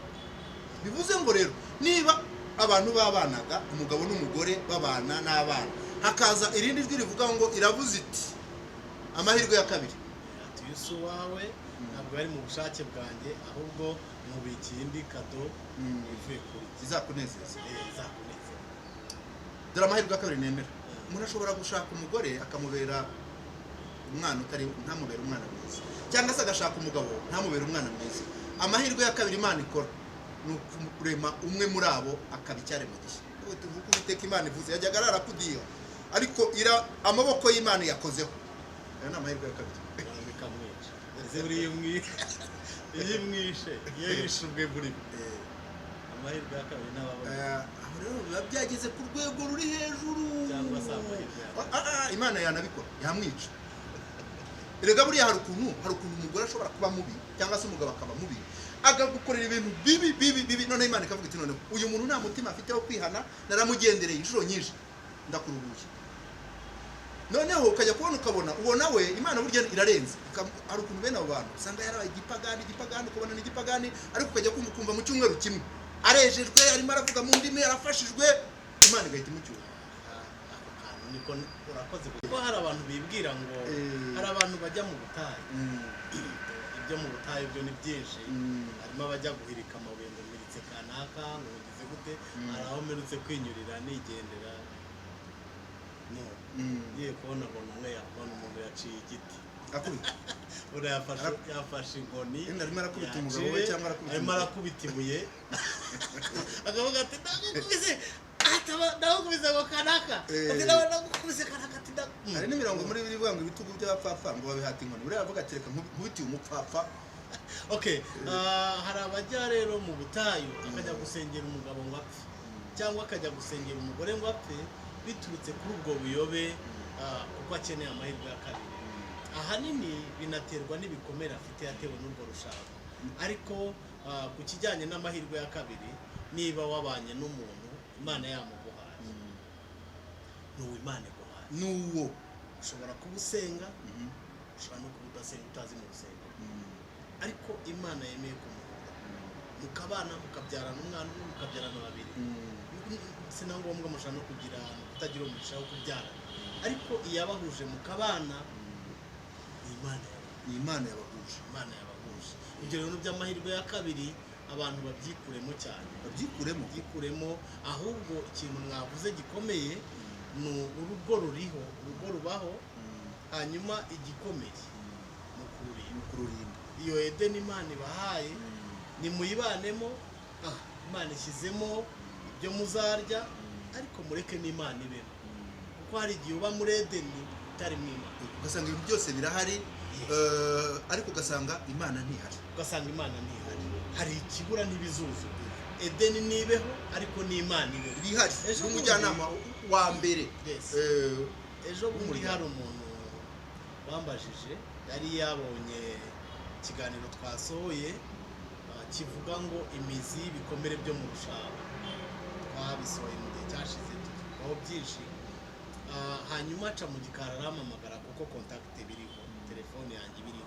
Bivuze ngo rero niba abantu babanaga, umugabo n'umugore babana n'abana, hakaza irindi jwi rivuga ngo iravuze iti amahirwe ya kabiri, Ati uyu si uwawe, ntabwo yari mu bushake bwanjye, ahubwo mubikiye indi kado ivuye kuri izakunezeza. Izakunezeza. Dore amahirwe ya kabiri nemera: umuntu ashobora gushaka umugore akamubera umwana utari, ntamubere umwana mwiza, cyangwa se agashaka umugabo ntamubere umwana mwiza. Amahirwe ya kabiri Imana ikora ni ukurema umwe muri abo akaba icyaremwe gishya. Ubu tuvuga Uwiteka Imana ivuze, yajyaga arara kudiha, ariko ira amaboko y'Imana yakozeho. Ayo ni amahirwe ya kabiri. Bikamwica. Ese buriya iyo imwishe, iyo yishe ubwe muri bo, amahirwe ya kabiri n'ababona? Aho rero biba byageze ku rwego ruri hejuru. Cyangwa se amahirwe ya Ah, ah, ah, Imana yanabikora, yamwica. Erega buriya hari ukuntu umugore ashobora kuba mubi cyangwa se umugabo akaba mubi, akagukorera ibintu bibi bibi bibi, noneho Imana ikavuga iti noneho uyu muntu nta mutima afite wo kwihana, naramugendereye inshuro nyinshi, ndakuruhuye. Noneho ukajya kubona ukabona uwo nawe, Imana burya irarenze. Hari ukuntu bene abo bantu usanga yarabaye igipagani, igipagani, ukabona ni igipagani, ariko ukajya kumva ukumva mu cyumweru kimwe arejejwe, arimo aravuga mu ndimi, arafashijwe, Imana igahita imucyura. Ako kantu niko urakoze, kuko hari abantu bibwira ngo hari abantu bajya mu butayu. Ibyo mu butayu byo ni byinshi. Harimo abajya guhirika amabuye ngo miritse kanaka, ngo ugize gute. Hari aho mperutse kwinyurira nigendera, no ngiye kubona mbona umwe yabona umuntu yaciye igiti. Akubita. Uriya yafashe inkoni. Yenda arimo arakubita umugabo we yaciye, cyangwa arakubita arimo umugore. arakubita ibuye, akavuga ati ndagukubise, ataba ndagukubise ngo kanaka, ati nawe ndagukubise kanaka, ati Hari n'imirongo muri biri ivuga ngo ibitugu by'abapfapfa ngo babihata inkoni. Buriya aravuga ati reka nkubitiye umupfapfa. Okay, hari abajya rero mu butayu, akajya gusengera umugabo ngo apfe cyangwa akajya gusengera umugore ngo apfe, biturutse kuri ubwo buyobe, kuko akeneye amahirwe ya kabiri. Ahanini binaterwa n'ibikomere afite yatewe n'urwo rushako. Ariko ku kijyanye n'amahirwe ya kabiri, niba wabanye n'umuntu Imana yamuguhaye, ni uwo Imana iguhaye. N'uwo. Ushobora kuba usenga, ushobora no kuba udasenga, utazi mu rusengero, ariko Imana yemeye kumuhura, mukabana, mukabyarana umwana umwe, mukabyarana babiri, si na ngombwa, mushobora no kugira kutagira umugisha wo kubyarana, ariko iyabahuje mukabana ni Imana yawe. Ni Imana yabahuje. Imana yabahuje. Ibyo rero by'amahirwe ya kabiri abantu babyikuremo cyane. Babyikuremo. Babyikuremo. Ahubwo ikintu mwavuze gikomeye ni urugo ruriho, urugo rubaho, hanyuma igikomeye ni ukururinda. Ni ukururinda. Iyo Edeni Imana ibahaye nimuyibanemo. Imana ishyizemo ibyo muzarya, ariko mureke n'Imana ibemo, kuko hari igihe uba muri Edeni utari mu Imana. Ugasanga ibintu byose birahari, ariko ugasanga Imana ntihari. Ugasanga Imana ntihari, hari ikibura, ntibizuzu. Edeni nibeho, ariko n'Imana ibeho. Ibihari. Ejo bundi- N'umujyanama wa mbere. Yes. Ejo bundi w'umuryango. Hari umuntu wambajije, yari yabonye ikiganiro twasohoye, kivuga ngo imizi y'ibikomere byo mu rushako. Twabisohoye mu gihe cyashize, tuvugaho byinshi. Hanyuma aca mu gikari arampamagara, kuko contact biriho, telefone yanjye biriho.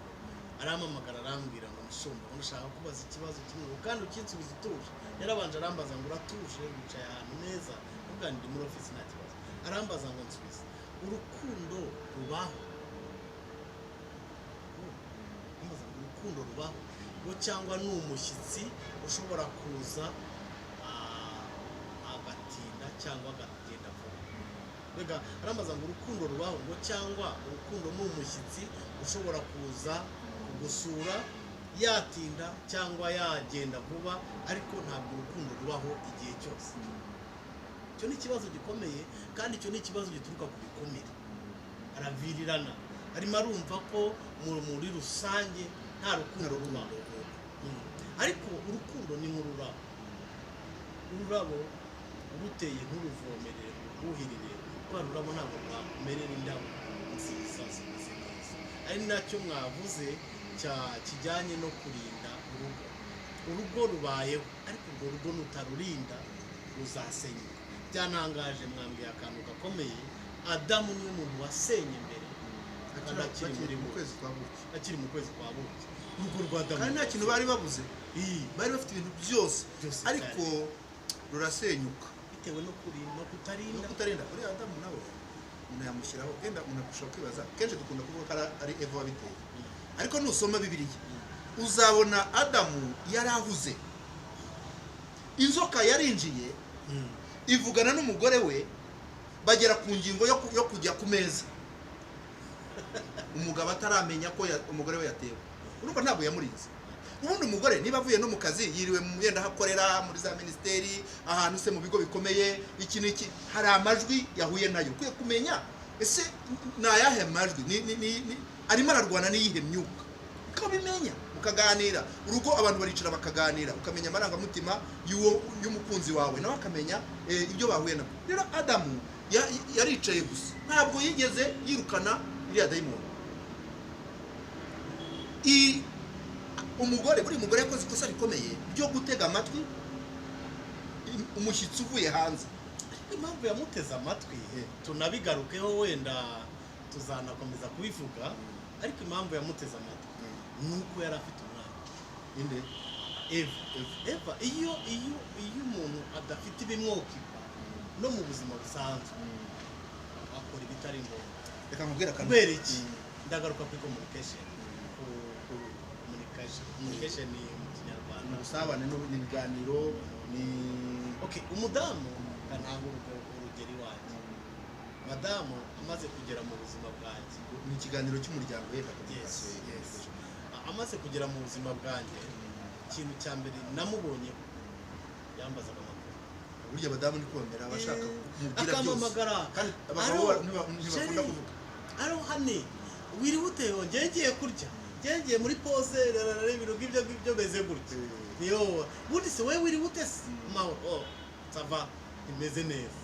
Arampamagara arambwira ngo: "Mushumba, ngo ndashaka kubaza ikibazo kimwe ngo kandi ukinsubiza utuje." Yarabanje arambaza ngo: "Uratuje, wicaye ahantu neza?" Kuvuga ndi muri ofisi, nta kibazo. Arambaza ngo: "Nsubize, urukundo rubaho?" Arambaza ngo: "Urukundo rubaho ngo cyangwa ni umushyitsi ushobora kuza agatinda cyangwa akagenda vuba?" Mbega arambaza ngo: "Urukundo rubaho ngo cyangwa urukundo ni umushyitsi ushobora kuza kugusura, yatinda cyangwa yagenda vuba, ariko ntabwo urukundo rubaho igihe cyose?" Icyo ni ikibazo gikomeye, kandi icyo ni ikibazo gituruka ku bikomere. Aravirirana, arimo arumva ko muri rusange nta rukundo rubaho. Ariko urukundo ni nk'ururabo. Ururabo uruteye nturuvomerere ngo urwuhirire, rwa rurabo ntabwo rwakumerera indabo nziza zimeze neza. Ari nacyo mwavuze cya kijyanye no kurinda urugo. Urugo rubayeho, ariko urwo rugo nutarurinda ruzasenyuka. Byantangaje, mwambwiye akantu gakomeye: Adamu niwe muntu wasenye mbere kandi akiri muri mu buki. Kwezi kwa buki. Akiri mu kwezi kwa buki, urugo rwa Adamu. Kandi nta kintu bari babuze. Ii, bari bafite ibintu byose. Byose. Ariko rurasenyuka. Bitewe no kurinda no no kutarinda. Kutarinda. Uriya Adamu nawe umuntu yamushyiraho, wenda umuntu ashobora kwibaza, kenshi dukunda kuvuga ko ari Eva wabiteye, ariko nusoma Bibiliya uzabona Adamu yari ahuze. Inzoka yarinjiye, ivugana n'umugore we, bagera ku ngingo yo kujya ku meza, umugabo ataramenya ko umugore we yatewe. Urumva ntabwo yamurinze. Ubundi umugore niba avuye no mu kazi, yiriwe mu yenda aho akorera muri za minisiteri, ahantu se mu bigo bikomeye, iki n'iki, hari amajwi yahuye nayo. Ukwiye kumenya ese ni ayahe majwi, arimo ararwana n'iyihe myuka, ukabimenya mukaganira. Urugo abantu baricara bakaganira, ukamenya amarangamutima y'uwo y'umukunzi wawe, nawe akamenya ibyo bahuye nabyo. Rero Adamu yaricaye gusa, ntabwo yigeze yirukana iriya dayimoni. Umugore, buri mugore yakoze ikosa rikomeye ryo gutega amatwi umushyitsi uvuye hanze. Impamvu yamuteze amatwi, tunabigarukeho, wenda tuzanakomeza kubivuga, ariko impamvu yamuteze amatwi ni uko yari afite umwana. Inde? Eva. Eva. Iyo umuntu adafite ibimwokipa no mu buzima busanzwe, akora ibitari ngombwa. Reka nkubwire akantu. Kubera iki? Ndagaruka kuri communication, ku communication mu Kinyarwanda. Ubusabane n'ibiganiro ni Okay, umudamu, ntabwo urugero iwanjye, madamu amaze kugera mu buzima bwanjye. Ni ikiganiro cy'umuryango yenda. Yes. Amaze kugera mu buzima bwanjye, ikintu cya mbere namubonye, yambazaga amakuru. Burya abadamu ni kubamera, abashaka kumubwira byose. Akampamagara. Kandi abagabo Aro, ntibakunda chéri, kuvuga. Aro hane, wiriwe ute? Njye ngiye kurya, njye ngiye muri pause, rarara, ibintu ngibyo ngibyo meze gutya. Niyo ubundi se wowe wiriwe ute se? Amahoro. Oh, ça va, imeze neza.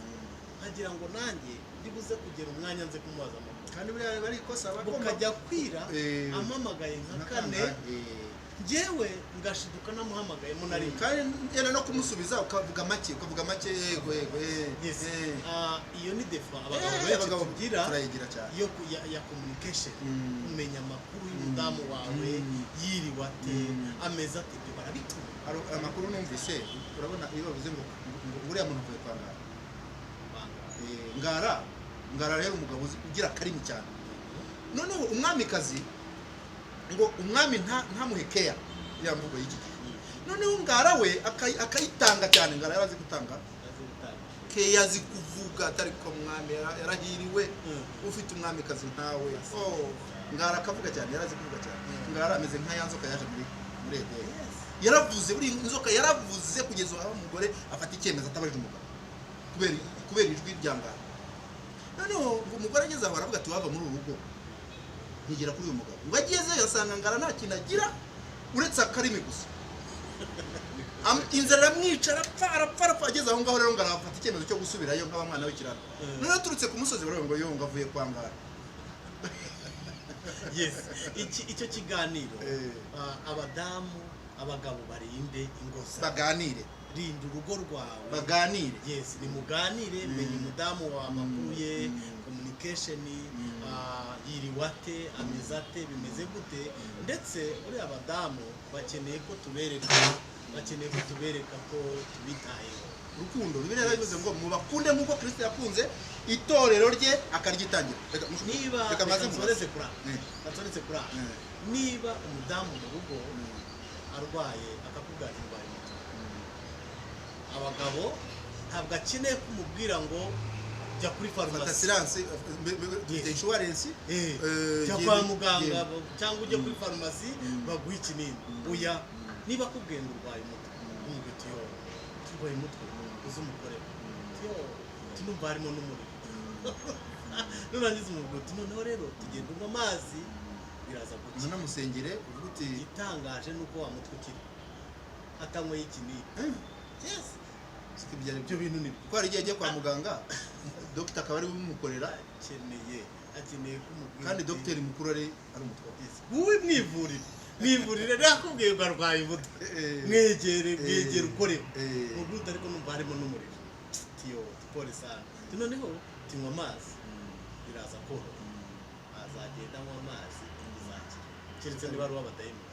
Nkagira ngo nanjye ndibuze kugera umwanya nze kumubaza amakuru. Kandi buriya bari ikosa bagomba Bukajya kwira ampamagaye nka kane, njyewe ngashiduka namuhamagayemo na rimwe. Kandi yenda no kumusubiza ukavuga make, ukavuga make, yego yego, Yes. Iyo ni défaut abagabo benshi abagabo tugira turayigira cyane. yo ya communication, kumenya amakuru y'umudamu wawe, yiriwe ate, ameze ate, ibyo barabikunda. Hari amakuru numvise, urabona iyo bavuze ngo uriya muntu avuye kwa Ngara. Ngara, Ngara rero umugabo ugira akarimi cyane. Noneho umwamikazi ngo umwami ntamuhe keya, iriya mvugo y'iki gihe. Noneho Ngara we akayitanga cyane. Ngara yarazi gutanga Azi gutanga. keya, azi kuvuga, atari ko mwami yarahiriwe ufite umwamikazi nkawe. Oh, Ngara akavuga cyane, yarazi kuvuga cyane. Ngara ameze nka ya nzoka yaje muri Edeni. Yaravuze, buri inzoka yaravuze kugeza aho umugore afata icyemezo atabajije umugabo kubera ijwi rya Ngara. Noneho ngo umugore ageze aho aravuga ati: "Wava muri uru rugo nkigera kuri uyu mugabo." Ngo agezeyo asanga Ngara nta kintu agira uretse akarimi gusa. Inzara iramwica, arapfa, arapfa, arapfa. Ageze aho ngaho rero Ngara afata icyemezo cyo gusubirayo nk'abamwana w'ikirara. Noneho aturutse ku musozi baravuga ngo: "Yo, ngo avuye kwa Ngara." Yes, icyo kiganiro, abadamu, abagabo barinde ingo zabo. Baganire. Rinda urugo rwawe. Baganire. Yes, nimuganire. Menya umudamu wawe, amakuru ye, communication, yiriwe ate, ameze ate, bimeze gute. Ndetse buriya abadamu bakeneye ko tubereka, bakeneye ko tubereka ko tubitayeho. Urukundo, Bibiliya yarabivuze ngo mubakunde nk'uko Kristo yakunze itorero rye akaryitangira. Reka Niba reka maze reka mubaze. nsoreze kuri aha. Reka nsoreze kuri aha. Niba umudamu mu rugo arwaye, akakubwira ati: "Ndwaye umutwe," abagabo ntabwo akeneye kumubwira ngo jya kuri Fata farumasi. Assurance, dufite insurance. Jya kwa muganga cyangwa ujye kuri farumasi baguhe ikinini. Oya, niba akubwiye ngo urwaye umutwe, umubwira uti: "Yo, turwaye umutwe," uze umukorere, yo tunumva harimo n'umuriro. Nurangiza umubwira uti: "Noneho rero tugenda unywa amazi, biraza gukira." Unamusengere uvuga uti: Igitangaje ni uko wa mutwe ukira atanyweye ikinini. Yes. Siko ibyo ari Ibyo byo. bintu ni byo. Kuko hari igihe agiye kwa muganga, dogita akaba ari bumukorera. Akeneye kumubwira Kandi uti: dogiteri mukuru ari umutwe. "Yes, wowe mwivurire, mwivurire, nakubwiye ngo arwaye umutwe." Mwegere, mwegere, ukoreho mubwira, ariko numva harimo n'umuriro, tiyo pole sana. Ati: "Noneho tunywa amazi, biraza koroha." Azagenda anywa amazi, bizakira, keretse niba ari uw'abadayimoni.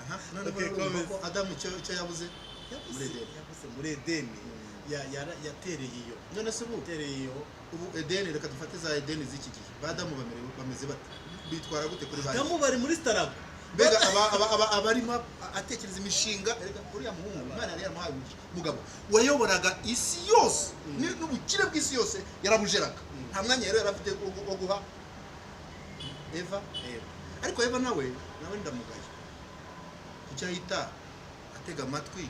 Aha, none Okay, urumva komeza. ko Adamu icyo yabuze muri Edeni. Yabuze muri Edeni, yatereye iyo. None se ubu Yatereye iyo. Ubu Edeni, reka dufate za Edeni z'iki gihe, ba Adamu bamerewe, bameze bate, bitwara gute kuri ba Adamu bari muri struggle. Mbega aba abarimo atekereza imishinga. Erega uriya muhungu Imana yari yaramuhaye umugisha, mugabo wayoboraga isi yose, n'ubukire bw'isi yose yarabujeraga. Nta mwanya rero yari afite wo guha Eva. Ariko Eva nawe ndamugaye, kuki ahita atega amatwi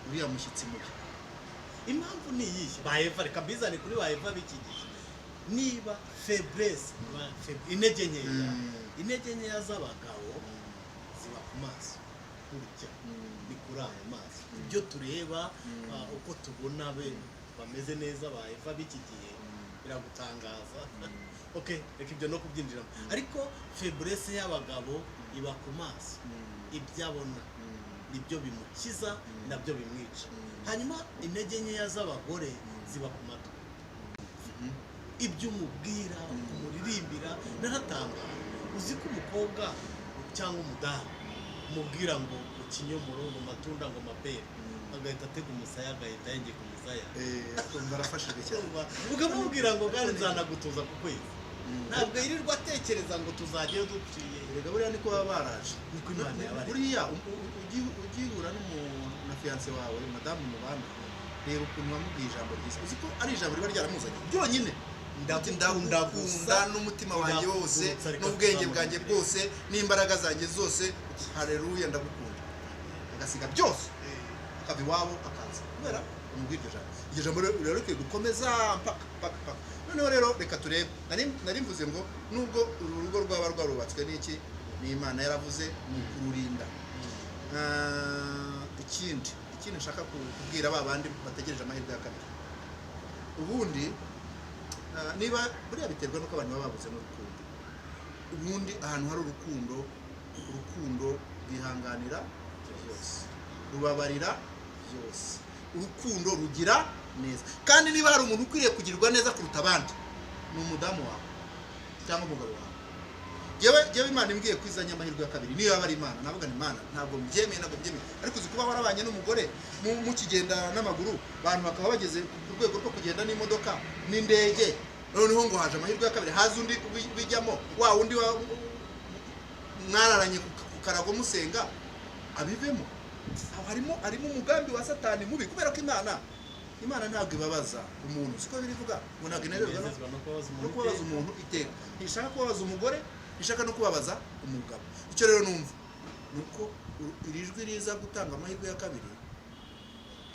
uriya mushyitsi mubi? Impamvu ni iyihe? Ba Eva, reka mbizane kuri ba Eva b'iki gihe. Niba faiblesse, intege nkeya, intege nkeya z'abagabo ziba ku maso. Burya ni kuri ayo maso ibyo tureba, uko tubona be bameze neza. Ba Eva b'iki gihe biragutangaza. Okay, reka ibyo no kubyinjiramo, ariko faiblesse y'abagabo iba ku maso. Ibyo abona nibyo bimukiza, nabyo bimwica. Hanyuma intege nkeya z'abagore ziba ku matwi, ibyo umubwira, umuririmbira. Naratangara, uzi ko umukobwa cyangwa umudamu umubwira ngo ikinyomoro, ngo matunda, ngo mapera, agahita atega umusaya, agahita yengeka umusaya. Akumva arafashijwe cyane. Ukamubwira ngo kandi nzanagutuza ku kwezi, ntabwo yirirwa atekereza ngo tuzajyayo duciye. Erega buriya niko baba baraje. Niko Imana yabaremye. Buriya ugihura na fiancé wawe, madamu mubana, reba ukuntu wamubwiye ijambo ryiza. Uzi ko ari ijambo riba ryaramuzanye byonyine? Ati: Ndagukunda "Ndagukunda gusa, n'umutima wanjye wose, ndagukunda, reka n'ubwenge tuzamure bwanjye imbere." bwose, n'imbaraga zanjye zose. Hareruya, ndagukunda." Agasiga byose, akava iwabo, akaza kubera umubwira iryo jambo. Iryo jambo rero rikwiye gukomeza mpaka mpaka mpaka. Noneho rero reka turebe. Nari mvuze ngo nubwo uru rugo rwaba rwarubatswe n'iki, ni Imana yaravuze ni ukururinda. Ikindi nshaka kubwira ba bandi bategereje amahirwe ya kabiri. Ubundi niba buriya biterwa n'uko abantu baba babuze n'urukundo. Ubundi ahantu hari urukundo, urukundo rwihanganira byose, rubabarira byose, urukundo rugira neza. Kandi niba hari umuntu ukwiriye kugirirwa neza kuruta abandi, ni umudamu wawe cyangwa umugabo wawe. Jyewe Imana imbwiye ko izanye amahirwe ya kabiri, niyo yaba ari Imana navuga ni Imana, ntabwo mbyemeye, ntabwo mbyemeye. Ariko uzi kuba warabanye n'umugore mukigenda n'amaguru, abantu bakaba bageze ku rwego rwo kugenda n'imodoka n'indege, noneho ngo haje amahirwe ya kabiri, haza undi bijyamo, wa wundi mwararanye ku karago musenga abivemo. Aho harimo umugambi wa Satani mubi, kubera ko Imana ntabwo ibabaza umuntu, siko birivuga ngo ntabwo inererwa no kubabaza umuntu iteka. Ntishaka kubabaza umugore, ntishaka no kubabaza umugabo. Icyo rero numva ni uko iri jwi riza gutanga amahirwe ya kabiri,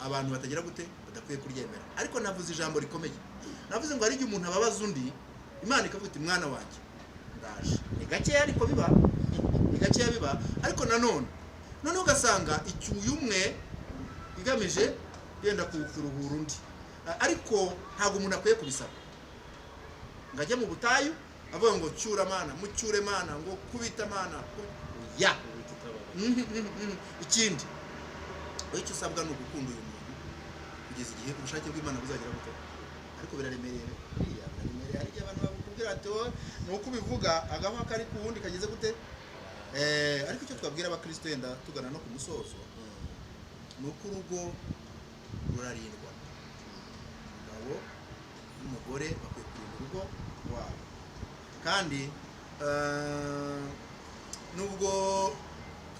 abantu batagira gute, badakwiye kuryemera. Ariko navuze ijambo rikomeye, navuze ngo hari igihe umuntu ababaza undi, Imana ikavuga iti mwana wanjye ndaje. Ni gakeya ariko biba, ni gakeya biba. Ariko nanone noneho ugasanga icyuye umwe igamije yenda kuruhura undi, ariko ntabwo umuntu akwiye kubisaba ngo ajye mu butayu avuga ngo cyura mana, mucyure mana, ngo kubita mana ya. Ikindi icyo usabwa ni ugukunda uyu muntu kugeza igihe ubushake bw'Imana buzagera gute. Ariko biraremereye, buriya biraremereye. Hari igihe abantu bakubwira ati wowe ni uko ubivuga agahwa kari ku wundi kageze gute. Ariko icyo twabwira abakristo yenda tugana no ku musozo, ni uko urugo rurarindwa. Umugabo n'umugore bakwiye kurinda urugo rwabo. Kandi nubwo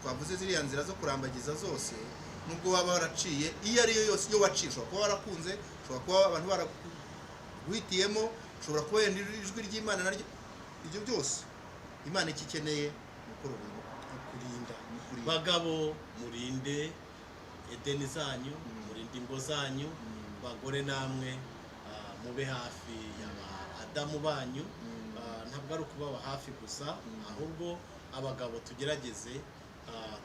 twavuze ziriya nzira zo kurambagiza zose, nubwo waba waraciye iyo ariyo yose, iyo waciye ushobora kuba warakunze, ushobora kuba abantu baraguhitiyemo, ushobora kuba wenda ijwi ry'Imana naryo, ibyo byose Imana icyo ikeneye ni ukurinda. Bagabo murinde edeni zanyu, murinde ingo zanyu. Bagore namwe mube hafi y'aba Adamu banyu. Ntabwo ari ukubaba hafi gusa, ahubwo abagabo tugerageze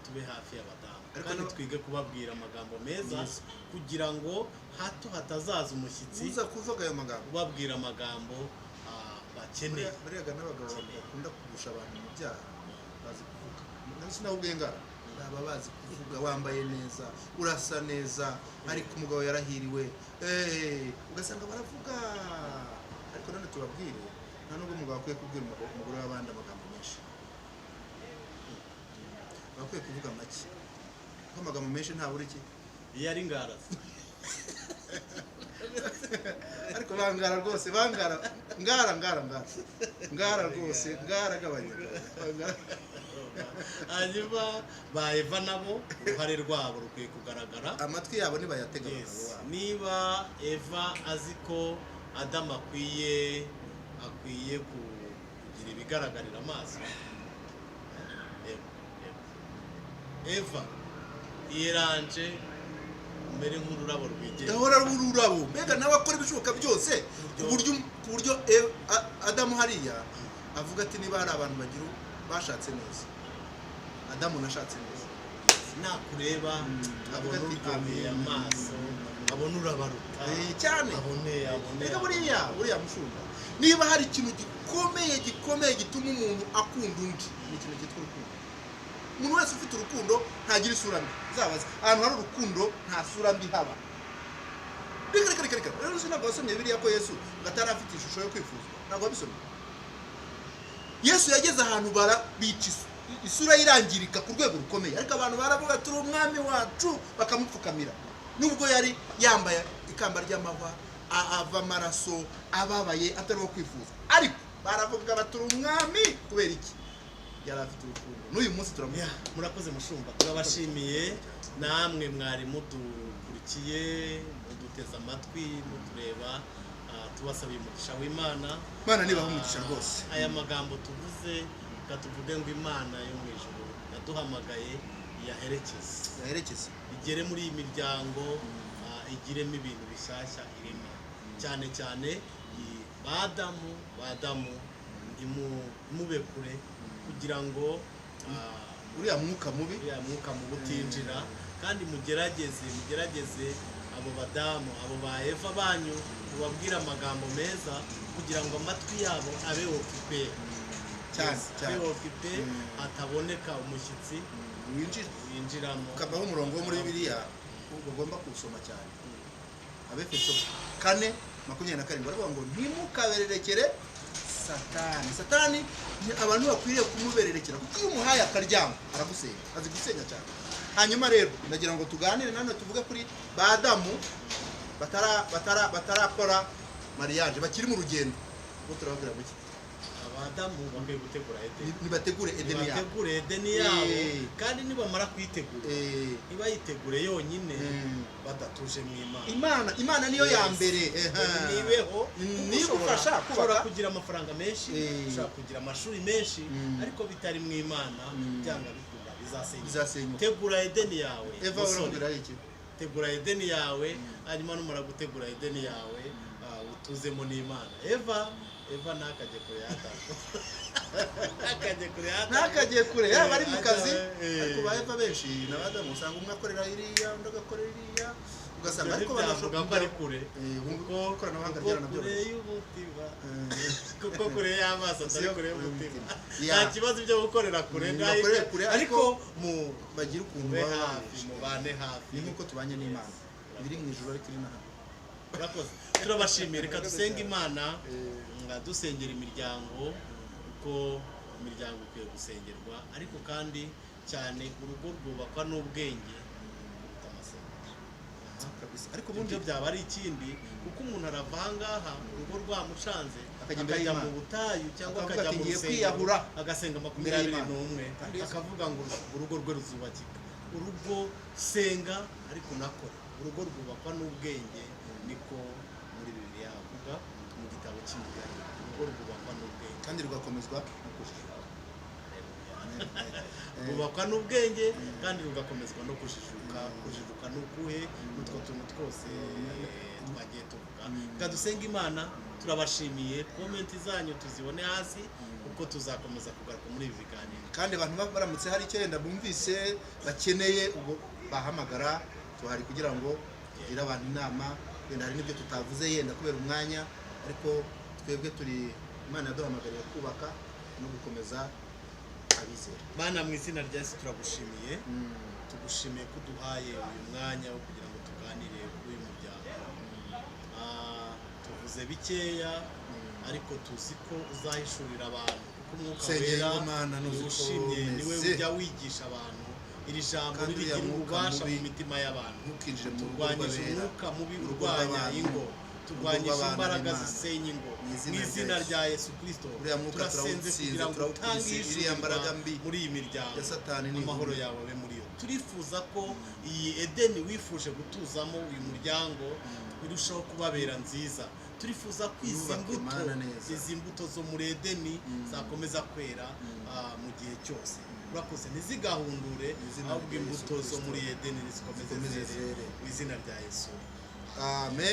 tube hafi y'abadamu, kandi twige kubabwira amagambo meza, kugira ngo hato hatazaza umushyitsi uza kuvuga ayo magambo, ubabwira amagambo bakeneye. Buriya n'abagabo bakunda kugusha abantu mu byaha bazi kuvuga, sinabubwiye ngara baba bazi kuvuga, wambaye neza, urasa neza, ariko umugabo yarahiriwe, ugasanga baravuga. Ariko none tubabwire, nta nubwo umugabo akwiye kubwira umugore w'abandi amagambo menshi, bakwiye kuvuga make, kuko amagambo menshi ntabura iki iyo ari ngaraza. Ariko bangara rwose, bangara ngara ngara ngara ngara rwose, ngara gabanya. Hanyuma ba Eva nabo uruhare rwabo rukwiye kugaragara, amatwi yabo nibayatega abagabo babo. Niba Eva azi ko Adamu akwiye kugira ibigaragarira amaso, Eva yeranje mbere nk'ururabo rwigenda, ahora ururabo, mbega nawe akora ibishoboka byose ku buryo Adamu hariya avuga ati niba hari abantu bagira bashatse neza, Adamu nashatse neza. Nakureba abona uryoheye amaso, abona urabaruta cyane, abone. Reka buriya mushumba, niba hari ikintu gikomeye gituma umuntu akunda undi, ni ikintu cyitwa urukundo. Umuntu wese ufite urukundo ntagira isura mbi. Uzabaze ahantu hari urukundo nta sura mbi haba. Reka reka rero ntabwo wasomye biriya ko Yesu atari afite ishusho yo kwifuzwa, ntabwo wabisomye. Yesu yageze ahantu barabica isura yirangirika ku rwego rukomeye, ariko abantu baravuga turi umwami wacu, bakamupfukamira, nubwo yari yambaye ikamba ry'amahwa, ava amaraso, ababaye, atari uwo kwifuzwa, ariko baravuga baturi umwami. Kubera iki? Yari afite urukundo. N'uyu munsi turamuha. Murakoze mushumba, turabashimiye namwe mwari mudukurikiye, muduteze amatwi, mutureba. Tubasabiye umugisha w'Imana. Imana nibaha umugisha rwose. Aya magambo tuvuze, tuvuge ngo Imana yo mu ijuru yaduhamagaye iyaherekeze, igere muri iyi miryango, igiremo ibintu bishyashya irema, cyane cyane badamu ntimube kure, kugira ngo uriya mwuka mubi, utinjira. Kandi mugerageze Abo badamu, abo ba Eva banyu, mubabwire amagambo meza kugira ngo amatwi yabo abe occupé. Cyane. Yes, abe Cyane. occupé, hataboneka umushyitsi winjira. Winjiramo. Ukabaho umurongo wo muri Bibiliya ugomba kuwusoma cyane, Abefeso 4:27, baravuga ngo ntimukabererekere Satani. Satani abantu bakwiriye kumubererekera, kuko iyo umuhaye akaryama aragusenya, azi gusenya cyane. Hanyuma rero ndagira ngo tuganire nanone, tuvuge kuri ba Adamu batarakora mariage, bakiri mu rugendo. Ubwo turababwira guki? Abadamu bakwiye gutegura Edeni. Nibategure Edeni yabo. Nibategure Edeni yabo. Kandi nibamara kuyitegura, ntibayitegure yonyine badatuje mu Imana. Imana niyo ya Yes. mbere. Nibeho. Niyo igufasha Ushobora kubaka. kugira amafaranga menshi, ushobora kugira amashuri menshi, ariko bitari mu Imana, byanga bikunda bizasenyuka. Bizasenyuka. Tegura Edeni yawe, Eva, musore. urambwira iki? Tegura Edeni yawe, hanyuma numara gutegura Edeni yawe, utuzemo n'Imana. Eva ntakajye kure ya Adamu, ntakajye kure ya Adamu. Ntakajye kure, yaba ari mu kazi. Ariko ba Eva benshi na ba Adamu usanga umwe akorera iriya, undi agakorera iriya, ugasanga ariko Ntibyavuga ko ari kure. Kuko ikoranabuhanga Kuko kure ryaranabyoroshye. y'umutima, kuko kure y'amaso atari kure y'umutima. Nta kibazo byo gukorera kure, Bakorere kure, ariko mu bagira ukuntu mube baba hafi, baje. Mubane hafi. Ni nk'uko tubanye n'Imana, ibiri mu ijuru ariko iri na hano. Murakoze, turabashimiye. Reka dusenge Imana, nga dusengera imiryango, kuko imiryango ikwiye gusengerwa, ariko kandi cyane urugo rwubakwa n'ubwenge kuruta amasengesho. Kabisa, ariko ubundi Ibyo byaba ari ikindi, kuko umuntu arava aha ngaha urugo rwamucanze, Akajya imbere akajya mu y'Imana. butayu cyangwa Akavuga akajya ati, mu "Ngiye rusengero, kwiyahura." agasenga Imbere 21 y'Imana. Kandi Yesu- akavuga ngo urugo rwe ruzubakika. Urugo, senga ariko unakore. Urugo rwubakwa n'ubwenge, niko muri Bibiliya havuga mu gitabo cy'Imigani. Urugo rwubakwa n'ubwenge kandi rugakomezwa no kujijuka. Rwubakwa n'ubwenge kandi rugakomezwa no kujijuka. Kujijuka ni ukuhe? N'utwo tuntu twose twagiye tuvuga. Reka dusenge Imana. Turabashimiye, comment zanyu tuzibone hasi, kuko tuzakomeza kugaruka muri ibi biganiro. Kandi abantu baramutse hari icyo yenda bumvise bakeneye, ubwo bahamagara, tuhari kugira ngo tugire abantu inama. Wenda hari n'ibyo tutavuze yenda kubera umwanya, ariko twebwe turi, Imana yaduhamagariye kubaka no gukomeza abizera. Mana, mu izina rya Yesu, turagushimiye. Tugushimiye ko uduhaye uyu mwanya wo kugira ngo tuganire kuri uyu muryango. Tuvuze bikeya, ariko tuzi ko uzahishurira abantu, kuko Umwuka Sengera Wera Imana, nuzi ko ushimye niwe meze. ujya wigisha abantu iri jambo, Kandi uriya ririgira mwuka ububasha mu mubi mitima y'abantu. ntukinjire mu rugo Turwanyije rw'abera, umwuka mubi urugo urwanya rw'abantu, ingo, turwanyije rw'abana imbaraga b'Imana. zisenya ingo. Mu izina Mu rya izina Yesu. rya Yesu Kirisito, Uriya mwuka turasenze turawutsinze, kugira ngo turawukubise, utange iriya ishurirwa mbaraga mbi muri iyi miryango, ya Satani ni amahoro inkuru. yawe abe muri yo. Turifuza ko iyi Edeni wifuje gutuzamo uyu muryango irushaho kubabera nziza. Turifuza ko izi Yubake mbuto, Mana neza. izi mbuto zo muri Edeni zakomeza kwera mu gihe cyose. Urakoze, ntizigahundure, Mu izina ahubwo rya Yesu imbuto zo Kristo. muri Edeni zikomeze Zikomeze zere. zere. Mu izina rya Yesu. Amen.